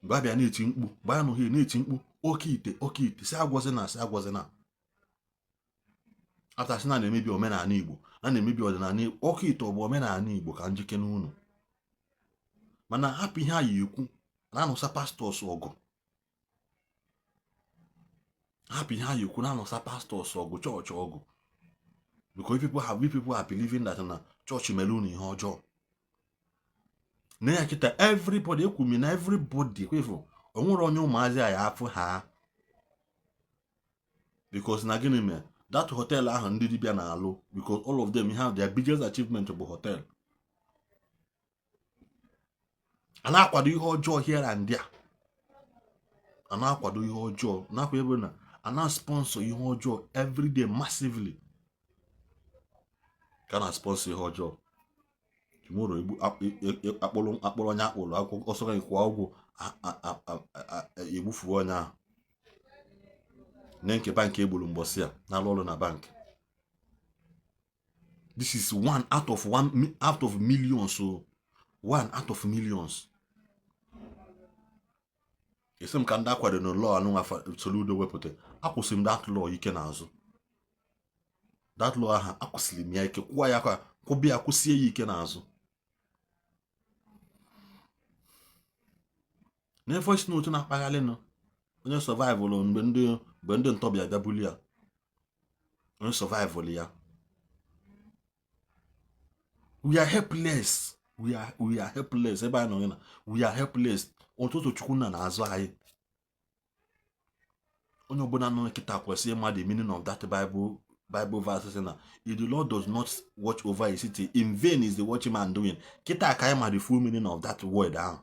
Mgbe abịa na-eti mkpu, mgbe a nọghị na-eti mkpu oke ite oke ite, si agwọzina, si agwọzina. After sị na na-emebi omenala Igbo, na na-emebi ọdịnala Igbo. Oke ite ọ bụ omenala Igbo ka njike n'unu. Mana hapụ ihe anyị ekwu na-anụsa pastors ọgụ. Hapụ ihe anyị ekwu na-anụsa pastors ọgụ, chọọchị ọgụ. Because if people are believing that na chọọchị mere unu ihe ọjọọ. Na ya kịta everybody ekwumi na everybody kwefu o nwere onye ụmụazị a ya afụ ha. Because na gịnị mere that hotel ahụ ndị dibịa na-alụ, because all of them have their biggest achievement bụ hotel. A na-akwado ihe ọjọọ here and there. A na-akwado ihe ọjọọ nakwa ebe na a na-sponsor ihe ọjọọ everyday massively. Ka na sponsor ihe ọjọọ. Tomorrow egbu akpụrụ akpụrụ onye akpụrụ akwụkwọ ọsọ gị kwụọ ụgwọ egbufuo onye ahụ. Na nke bankị egburu mgbọsị a na-alụ ọrụ na bankị. This is one out of one out of millions. So one out of millions. Esi m ka ndị akwado na law anụnwa Soludo wepụta, akwụsịrị m that law ike n'azụ. That law ahụ akwụsịrị m ya ike, kwụọ ya aka, kwụbịa ya, kwụsie ya ike n'azụ. Na voice note na-akpaghalịnụ onye survival mgbe ndị ntọbịa bịa buli ya, onye survival ya. We are helpless. We are helpless. Ebe anyị nọ na we are helpless. Ụtụtụ Chukwunna na-azụ anyị. Onye ọbụla nọ nkịta kwesịrị ịma the meaning of that Bible verse sị na if the Lord does not watch over a city, in vain is the watchman doing. Kịta ka anyị ma the full meaning of that word ahụ.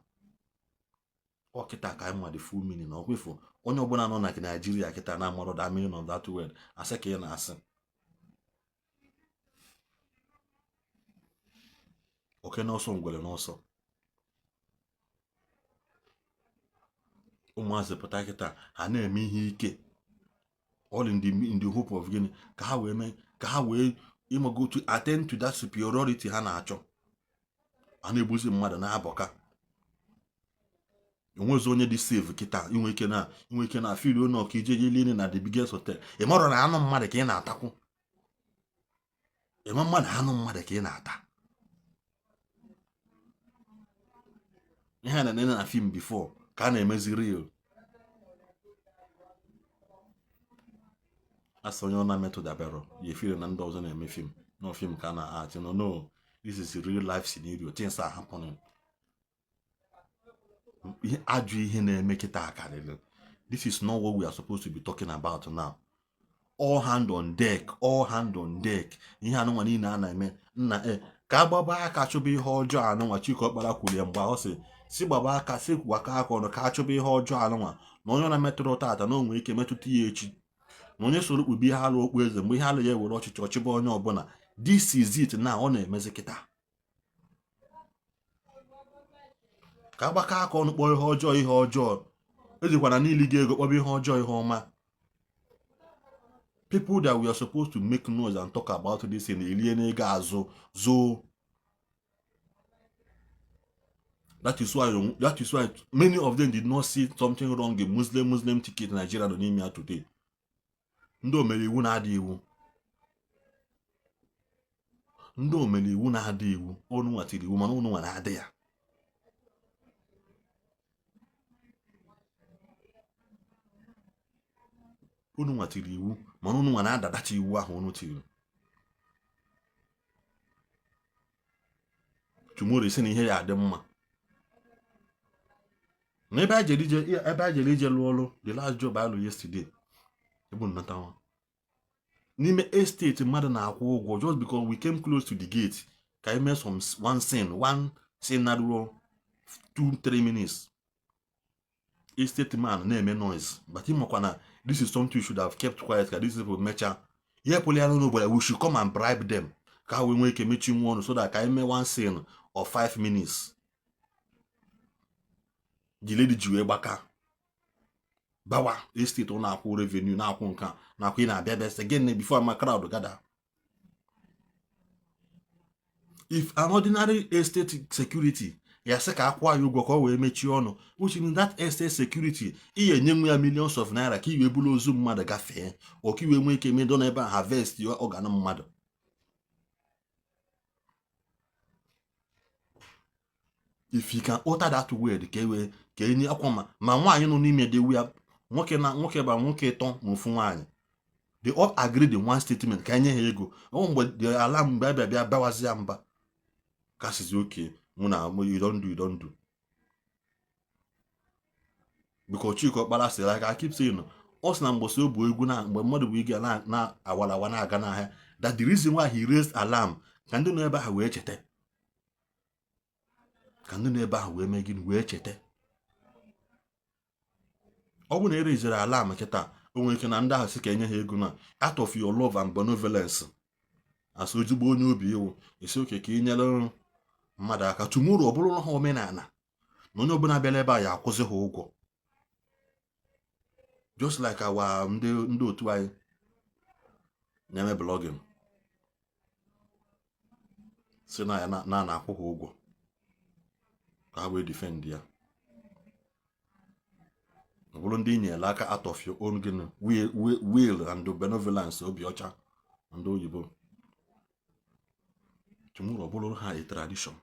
Ọ kịta ka anyị ma the full meaning. Ọ kwefu onye ọbụla nọ na Nigeria kịta na-amarọ the meaning of that word, asị ka ị na-asị. Oke n'ọsọ ngwere n'ọsọ. Ụmụazị pụta kịta ha na-eme ihe ike, all in the hope of gịnị ka ha wee mee, ka ha wee ịmago to attend to that superiority ha na-achọ. A na-egbuzi mmadụ na-abọka. Onwezi onye dị safe kịta. Inwe ike na feel onye ọka ije je lie na the biggest hotel. Ị marọ na anụ mmadụ ka ị na-atakwu. Ịma mmadụ, anụ mmadụ ka ị na-ata. Ihe a na-ene na film before ka a na-emezi real. Asị onye ọ na-emetụ dabere ya efere na ndị ọzọ na-eme film. No film ka a na-achị. No, no, this is real life scenario. Things are happening. Ihe ajọ ihe na-eme kịta karịrị. This is not what we are supposed to be talking about now. All hand on deck, all hand on deck. Ihe anụnwa niile a na-eme nna e ka agbaba aka chụba ihe ọjọọ anụnwa. Chike Ọkpara kwuru ya mgbe ọ sị si gbaba aka, si gwakọ aka ọnụ ka a chụba ihe ọjọọ anụnwa, na onye ọ na-emetụrụ tata na o nwere ike metụta ya echi, na onye soro kpube ihe alụ okpu eze mgbe ihe alụ ya ewere ọchịchị ọchịba onye ọbụla. This is it now. Ọ na-emezi kịta. Ka agbakọ aka ọnụ kpọọ ihe ọjọọ ihe ọjọọ. Ejikwana niile gị ego kpọba ihe ọjọọ ihe ọma. People that we are supposed to make noise and talk about this in elie n'ego azụ zoo. That is why many of them did not see something wrong in Muslim Muslim ticket Nigeria nọ n'ime ya today. Ndị omere iwu na-adị iwu, ndị omere iwu na-adị iwu, unu nwatiri iwu mana unu nwa na-adị ya. Unu nwatiri iwu mana unu nwa na-adadacha iwu ahụ unu tiri. Tomorrow isi na ihe ya adị mma. Na ebe a jere ije, ebe a jere ije lụọ ọrụ, the last job I lụ yesterday, ebu nnata nwa n'ime estate mmadụ na-akwụ ụgwọ, just because we came close to the gate ka anyị mee some one scene, one scene na ruo 2-3 minutes, estate man na-eme noise. But ịmakwa na this is something you should have kept quiet ka these people mechaa ihe pụrụ ya n'obodo. We should come and bribe them ka ha wee nwee ike mechi nwa ọnụ so that ka anyị mee one scene of 5 minutes. The lady ji wee gbaka bawa estate ọ na-akwụ revenue, na-akwụ nka na-akwụ. Ị na-abịa bịa sị gịnị before my crowd gather. If an ordinary estate security ya sị ka akwụọ ya ụgwọ ka ọ wee mechie ọnụ, which means that estate security ihe enye nwe ya millions of naira ka iwee buru ozu mmadụ gafee, ọ ka iwee nwee ike medo n'ebe a harvest organ mmadụ. If you can utter that word, ka e wee ka enye akwa ma nwaanyị nọ n'ime dị ya, nwoke na nwoke ba nwoke ịtọ ma ofu nwaanyị, they all agreed in one statement ka enye ha ego. Ọ mgbe the ala mgbe abịa bịa bawazi ya mba ka sizi oke mụ na you don do, you don do, because Chike Ọkpara sịrị, like I keep saying, ọ sị na mgbọsị o bụ egwu na mgbe mmadụ bụ ige na awarawa na-aga n'ahịa, that the reason why he raised alarm ka ndị nọ ebe ahụ wee cheta, ka ndị nọ ebe ahụ wee mee gịnị, wee cheta. Ọ bụrụ na ereziri alarm kịta, o nwere ike na ndị ahụ sị ka enye ha ego na out of your love and benevolence as ozigbo onye obi iwu esi oke ka ị nyere mmadụ aka. Tomorrow ọ bụrụ ha omenala na onye ọbụla bịara ebe a ya akwụsị ha ụgwọ, just like our ndị otu anyị na-eme blogging si na ya na na-akwụ ha ụgwọ ka ha wee defend ya. Ọ bụrụ ndị nyere aka out of your own gịnị, will and benevolence, obi ọcha ndị oyibo, tomorrow ọ bụrụ ha a tradition.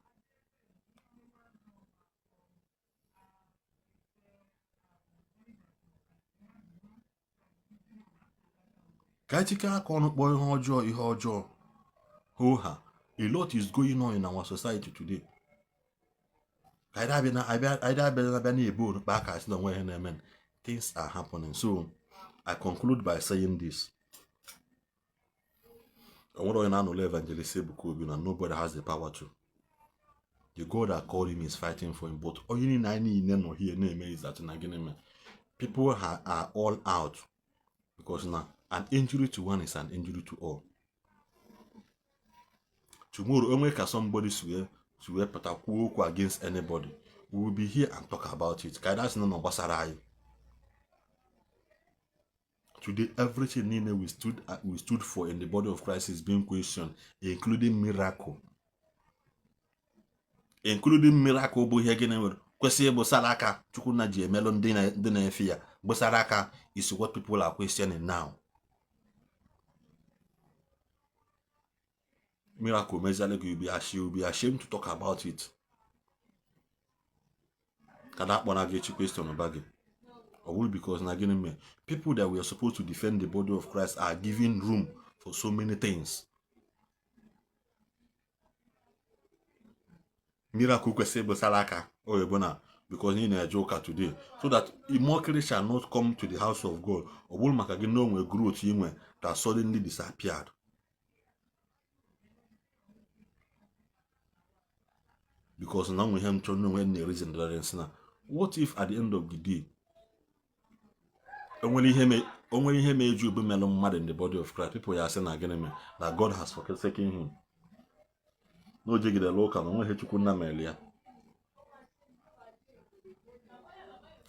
Ka anyị chịkọ aka ọnụ kpọọ ihe ọjọọ ihe ọjọọ. Ho ha, a lot is going on in our society today. Ka anyị abịa na abịa anyị abịa na-abịa na-ebu orukpa aka asị na onwe ihe na-eme. Things are happening. So I conclude by saying this: o nwere onye na-anụlụ Evangelist Ebuka Obi na nobody has the power to. The God that called him is fighting for him, but onye niile anyị niile nọ here na-eme is that na gịnị mere people are all out, because na an injury to one is an injury to all. Tomorrow onwe ka somebody si wee pụta kwuo okwu against anybody, we will be here and talk about it ka anyị asị na ọ gbasara anyị. Today everything niile we stood for in the body of Christ is being questioned, including miracle, including miracle bụ ihe gịnị nwere Kwesịrị ịbụ saraka Chukwunna ji emelụ ndị na-efe ya bụ saraka is what people are questioning now. Miracle mezialụ gị, you be ashamed to talk about it. Ka na akpọ na gị echi question ba gị. Ọ bụrụ because na gịnị mere people that were supposed to defend the body of Christ are giving room for so many things. Miracle kwesịrị ịbụ saraka oyibo na because ị na-eje ụka today so that mockery shall not come to the house of God. Ọ bụrụ maka gị na onwe growth inwe that suddenly disappeared. Because na nwe ihe m chọrọ n'onwe na reason dara nsị na what if at the end of the day onwere ihe ma eju obu melụ mmadụ in the body of Christ, people ya asị na gịnị mere na God has forsaken him, na o jegidere ụka na onweghị Chukwunna mere ya.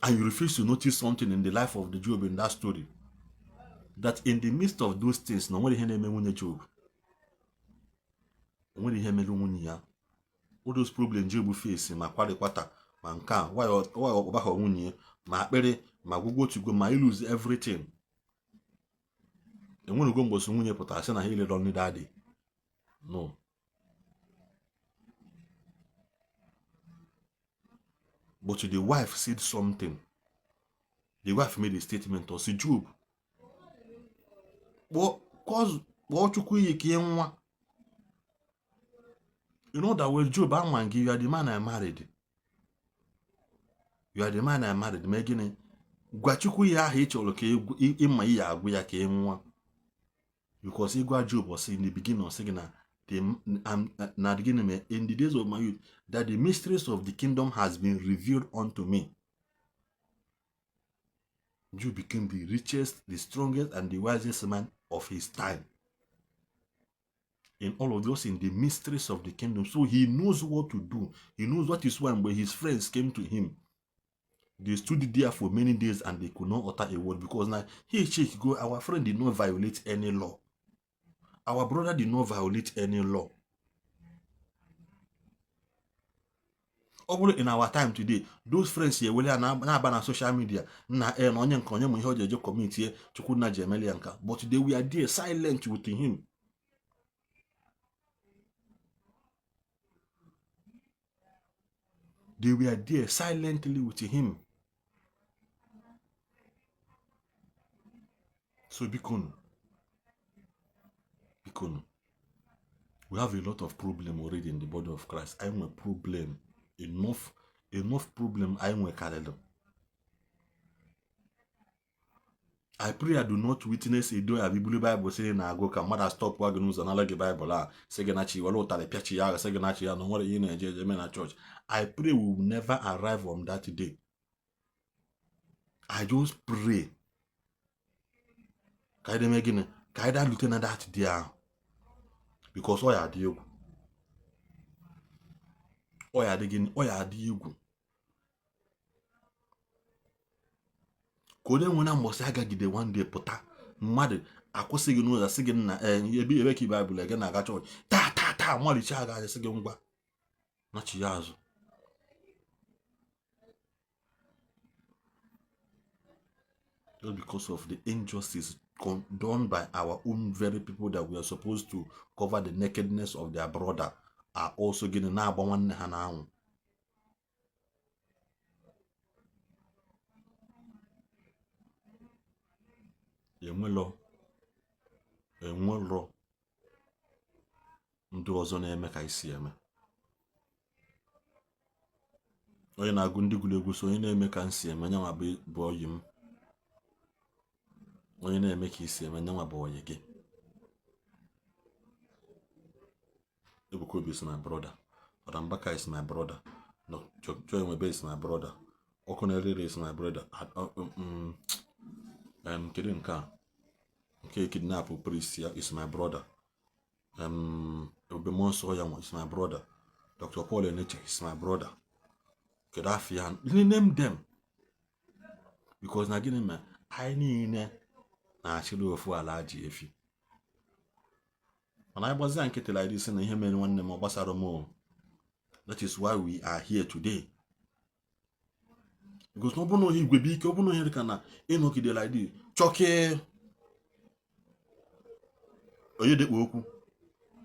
And you refuse to notice something in the life of the Job in that story, that in the midst of those things na onwere ihe na-eme nwunye Job, onwere ihe mere nwunye ya. All those problems Job face, ma kwarikwata ma nke a why ọkpọbaghọ nwunye ya, ma akpịrị ma gwụgwọ otugo ma lose everything. Enwere ugo mgbosi nwunye pụtara sị na ha ilere ọnụ daddy. No. But the wife said something. The wife made a statement or say, Job, kpọọ Chukwu iyi ka ị nwa. In other words, Job, ama gị, you are the man I married. You are the man I married. Mee gịnị? Gwa Chukwu ya ahụ ị chọrọ ka ịma iyi agwụ ya ka ị nwa. Because ịgwa Job ọ sị in the beginning, ọ sị gị na gịnị mee in the days of my youth that the mysteries of the kingdom has been revealed unto me. Job became the richest, the strongest, and the wisest man of his time. In all of those, in the mysteries of the kingdom. So he knows what to do. He knows what is when his friends came to him. They stood there for many days and they could not utter a word because now, hey, check, go, our friend did not violate any law. Our brother did not violate any law. Ọ bụrụ in our time today, those friends here wele na-aba na social media na na onye nke onye ma ihe o ji eje kọmitie Chukwunna ji emeli ya nka, but they were there silent with him. They were there silently with him. So bikonu, bikonu, we have a lot of problem already in the body of Christ. I nwere problem enough problem I nwekarịrị. I pray I do not witness a day abibulu Bible sị na-agụ ka mmadụ stop gị n'ụzọ nala gị Bible a sị gị nachi were ụtarị pịachi ya sị gị nachi ya na nwere ihe na-eje eje eme na church. I pray we will never arrive on that day. I just pray ka anyị deme gịnị ka anyị dalute na that day ahụ, because ọ ya adị egwu, ọ ya adị gịnị, ọ ya adị egwu ka onye nwere mbọsị agagide one day pụta mmadụ akwụsị gị n'ụzọ sị gị na ebe ebe ka Baịbụl ege na-aga chọọchị taa taa taa malicha aga sị gị ngwa nachi ya azụ. Just because of the injustice done by our own very people that we are supposed to cover the nakedness of their brother are also gịnị na-agba nwanne ha n'anwụ. Enwelo ndị ọzọ na-eme ka isi eme. Onye na-agụ ndị gụrụ egwu so onye na-eme ka nsi eme nyanwa bụ oyi m. Onye na-eme ka isi eme nyanwa bụ oyi gị. Ebuka Obi is my brother. Fada Mbaka is my brother. No, Joy Nwebe is my brother. Okonerere is my brother. Kedu nke a? Nke kidnap priest ya is my brother. Ebube Muonso ya is my brother. Dr. Paul Enenche is my brother. Kedu afọ ya? Name them. Because na gịnị mere anyị niile na-achịrị ofu ala ji efi. Mana anyị gbazia nkịtị like this na ihe mere nwanne m ọ gbasara m o. That is why we are here today. Because na ọ bụrụ na ohe igwe bụ ike, ọ bụrụ na ohe dịka na ịnọgide like this chọkee onye dịkpa okwu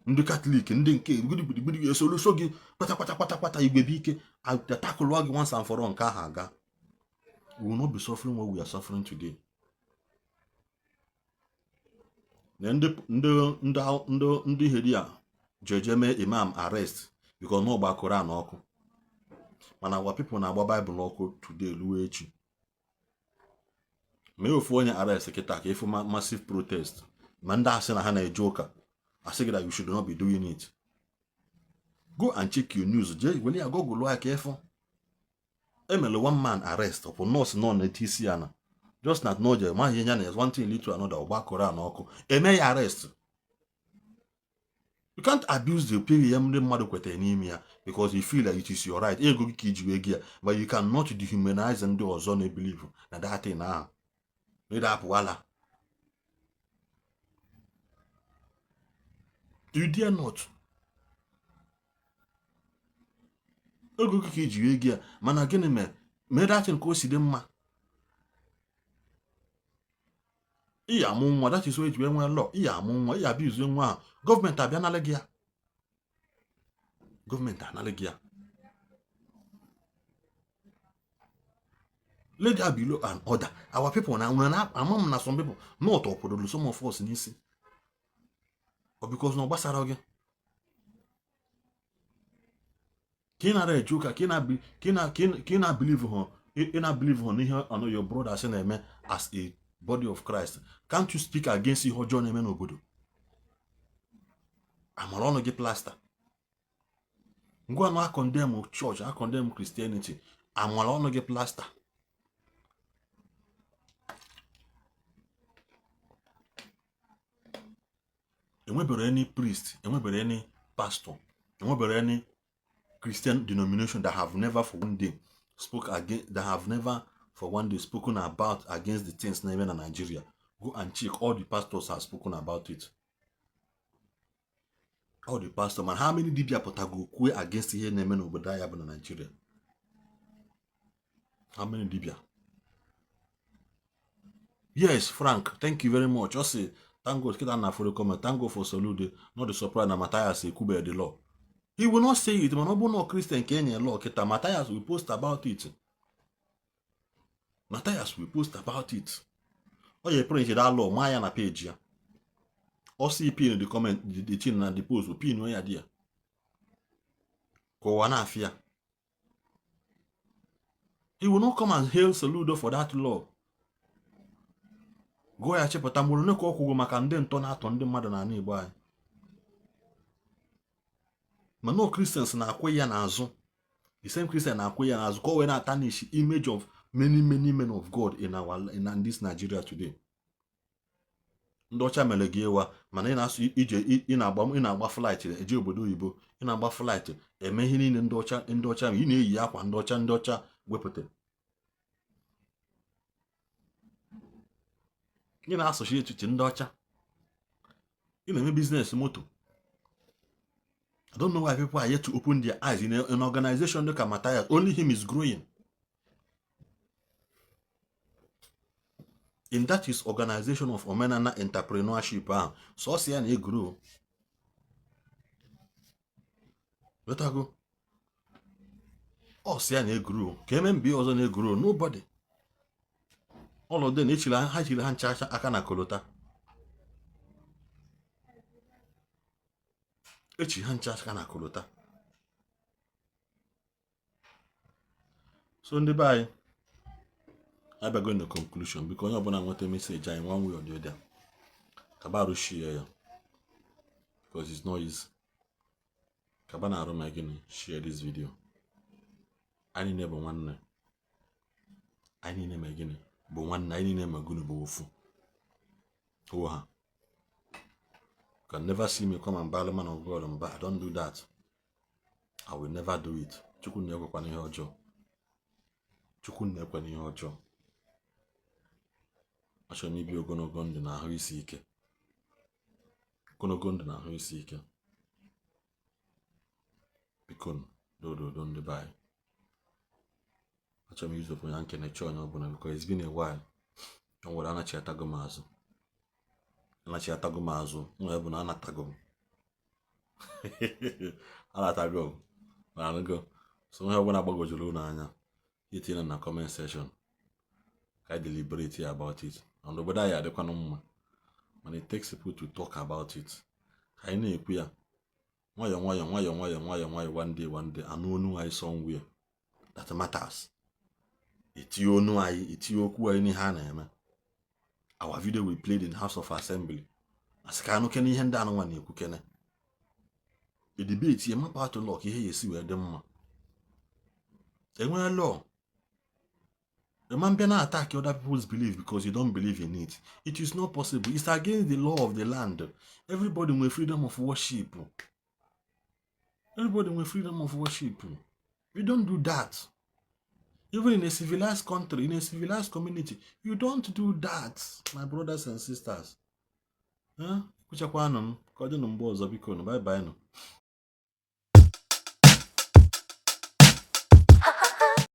ndị Catholic, ndị nke gbidigbidi esoluso gị kpata kpata kpata kpata, igwe bụ ike atakụlụọ gị once and for all, nke ahụ aga. We will not be suffering what we are suffering today. Na ndị ndị ndị ndị ndị heria jeje mee imam arrest because na ọ gba Koran ọkụ, mana our people na-agba Bible ọkụ today luo echi. Mee ofu onye arrest kịta ka ịfụ massive protest, ma ndị asị na ha na-eje ụka asị gị that you should not be doing it. Go and check your news, jee were ya google ya ka ịfụ. Emere one man arrest ọpụ nọọsụ nọ na-eti isi ya na just na n'oje maghị ya na one thing lead to another, ọgba Koran ọkụ, eme ya arrest. You can't abuse the period ndị mmadụ kwetara n'ime ya because you feel like it is your right, ego gị ka iji wee gị ya, but you cannot dehumanize ndị ọzọ na-ebelieve na that thing ahụ na apụwala. You dare not. Ego gị ka iji wee gị ya, mana gịnị mere mee that thing ka o si dị mma? Ị amụ nwa, that is why eji wee nwee law. Ị amụ nwa, ị abuse nwa ahụ, gọọmenti abịa nalị gị ya, gọọmenti analị gị ya. Let there be law and order. Our people na nwere na ama m na some people not ọkwụdoro some of us n'isi ọ because na ọ gbasara gị ka ị nara eje ụka, ka ị na-believe ha, ị na-believe ha n'ihe anọ your brothers na-eme as a body of Christ. Can't you speak against ihe ọjọọ na-eme n'obodo? Amara ọnụ gị plasta ngwa na condemn church, a condemn Christianity, amara ọnụ gị plasta. Enwebere any priest, enwebere any pastor, enwebere any Christian denomination that have never for one day spoke against, that have never for one day spoken about against the things na-eme na Nigeria. Go and check, all the pastors have spoken about it, all the pastors. Man, how many dibia pụtago kwue against ihe na-eme n'obodo anyị bụ na Nigeria? How many dibia? Yes, Frank, thank you very much. Ọ sị thank God kịta na follow comment. Thank God for Soludo, not the surprise na Matthias ekwube the law. He will not say it, mana ọ bụrụ na Christian ka enye law kịta, Matthias will post about it. Matthias will post about it. Ọ ya print that law maa ya na page ya. Ọ sị pin the comment, the thing na the post, pin ya dị ya ka ụwa na-afịa. He will not come and hail Soludo for that law. Gụọ ya chepụta mgbụrụ ole ka ọ kwụgo maka ndị ntọ na-atọ ndị mmadụ n'ala Igbo anyị. Mana no Christians na-akwụ ya n'azụ, the same Christian na-akwụ ya n'azụ ka o wee na-atarnish image of many many men of God in our in this Nigeria today. Ndị ọcha mere gị ịwa, mana ị na-asụ ije, ị na-agba flight eje obodo oyibo, ị na-agba flight eme ihe niile ndị ọcha, ndị ọcha ị na-eyi akwa ndị ọcha, ndị ọcha wepụta, ị na-asụchi echiche ndị ọcha, ị na-eme business moto. I don't know why people are yet to open their eyes in an organization like Matthias. Only him is growing. In that his organization of Omenana entrepreneurship ahụ, sọsọ ya na-egrow. Wetago ọsọ ya na-egrow ka eme mbi ọzọ na-egrow, nobody. Ọlọdụ na echiri ha chiri ha ncha aka na kolota, echi ha ncha aka na kolota. So ndị be anyị abịago na conclusion. Biko, onye ọbụla nweta message anyị one way or the other, kabarụ share ya because it's not easy. Kaba na arụ ma gịnị, share this video. Anyị niile bụ nwanne, anyị niile ma gịnị bụ nwanne, anyị niile ma gịnị bụ ofu ha. You can never see me come and battle man of God mba. I don't do that. I will never do it. Chukwu na-ekwekwana ihe ọjọọ, Chukwu na-ekwe ihe ọjọọ. Achọrọ m ibi ogologo ndụ na ahụ isi ike, ogologo ndụ na ahụ isi ike. Biko, dododo ndị be anyị. Achọrọ m izopụ ya nkenecha onye ọbụla because it's been a while. O nwere anachiatago m azụ, anachiatago m azụ. Nwa bụ na anatago m, anatago m na anụgo. So onye ọbụla gbagojuru unu anya, itinye na comment section ka anyị deliberate about it. And obodo anyị adịkwanụ mma, mana it takes people to talk about it. Ka anyị na-ekwu ya nwayọọ nwayọọ, nwayọọ nwayọọ, nwayọọ nwayọọ, one day, one day, anụ onu anyị somewhere that matters. Etinye onu anyị, etinye okwu anyị n'ihe a na-eme. Our video we played in House of Assembly, asị ka anụ kene ihe ndị anụnwa na-ekwu, kene e debate ya, mapa atụ law ka ihe ya esi wee dị mma. Enwee law, a man bịa na attack other people's belief because you don't believe in it. It is not possible. It's against the law of the land. Everybody nwere freedom of worship. Everybody nwere freedom of worship. You don't do that. Even in a civilized country, in a civilized community, you don't do that, my brothers and sisters. Kwuchakwanụ m ka ọ dị na mgbe ọzọ. Biko nụ, bye bye nụ.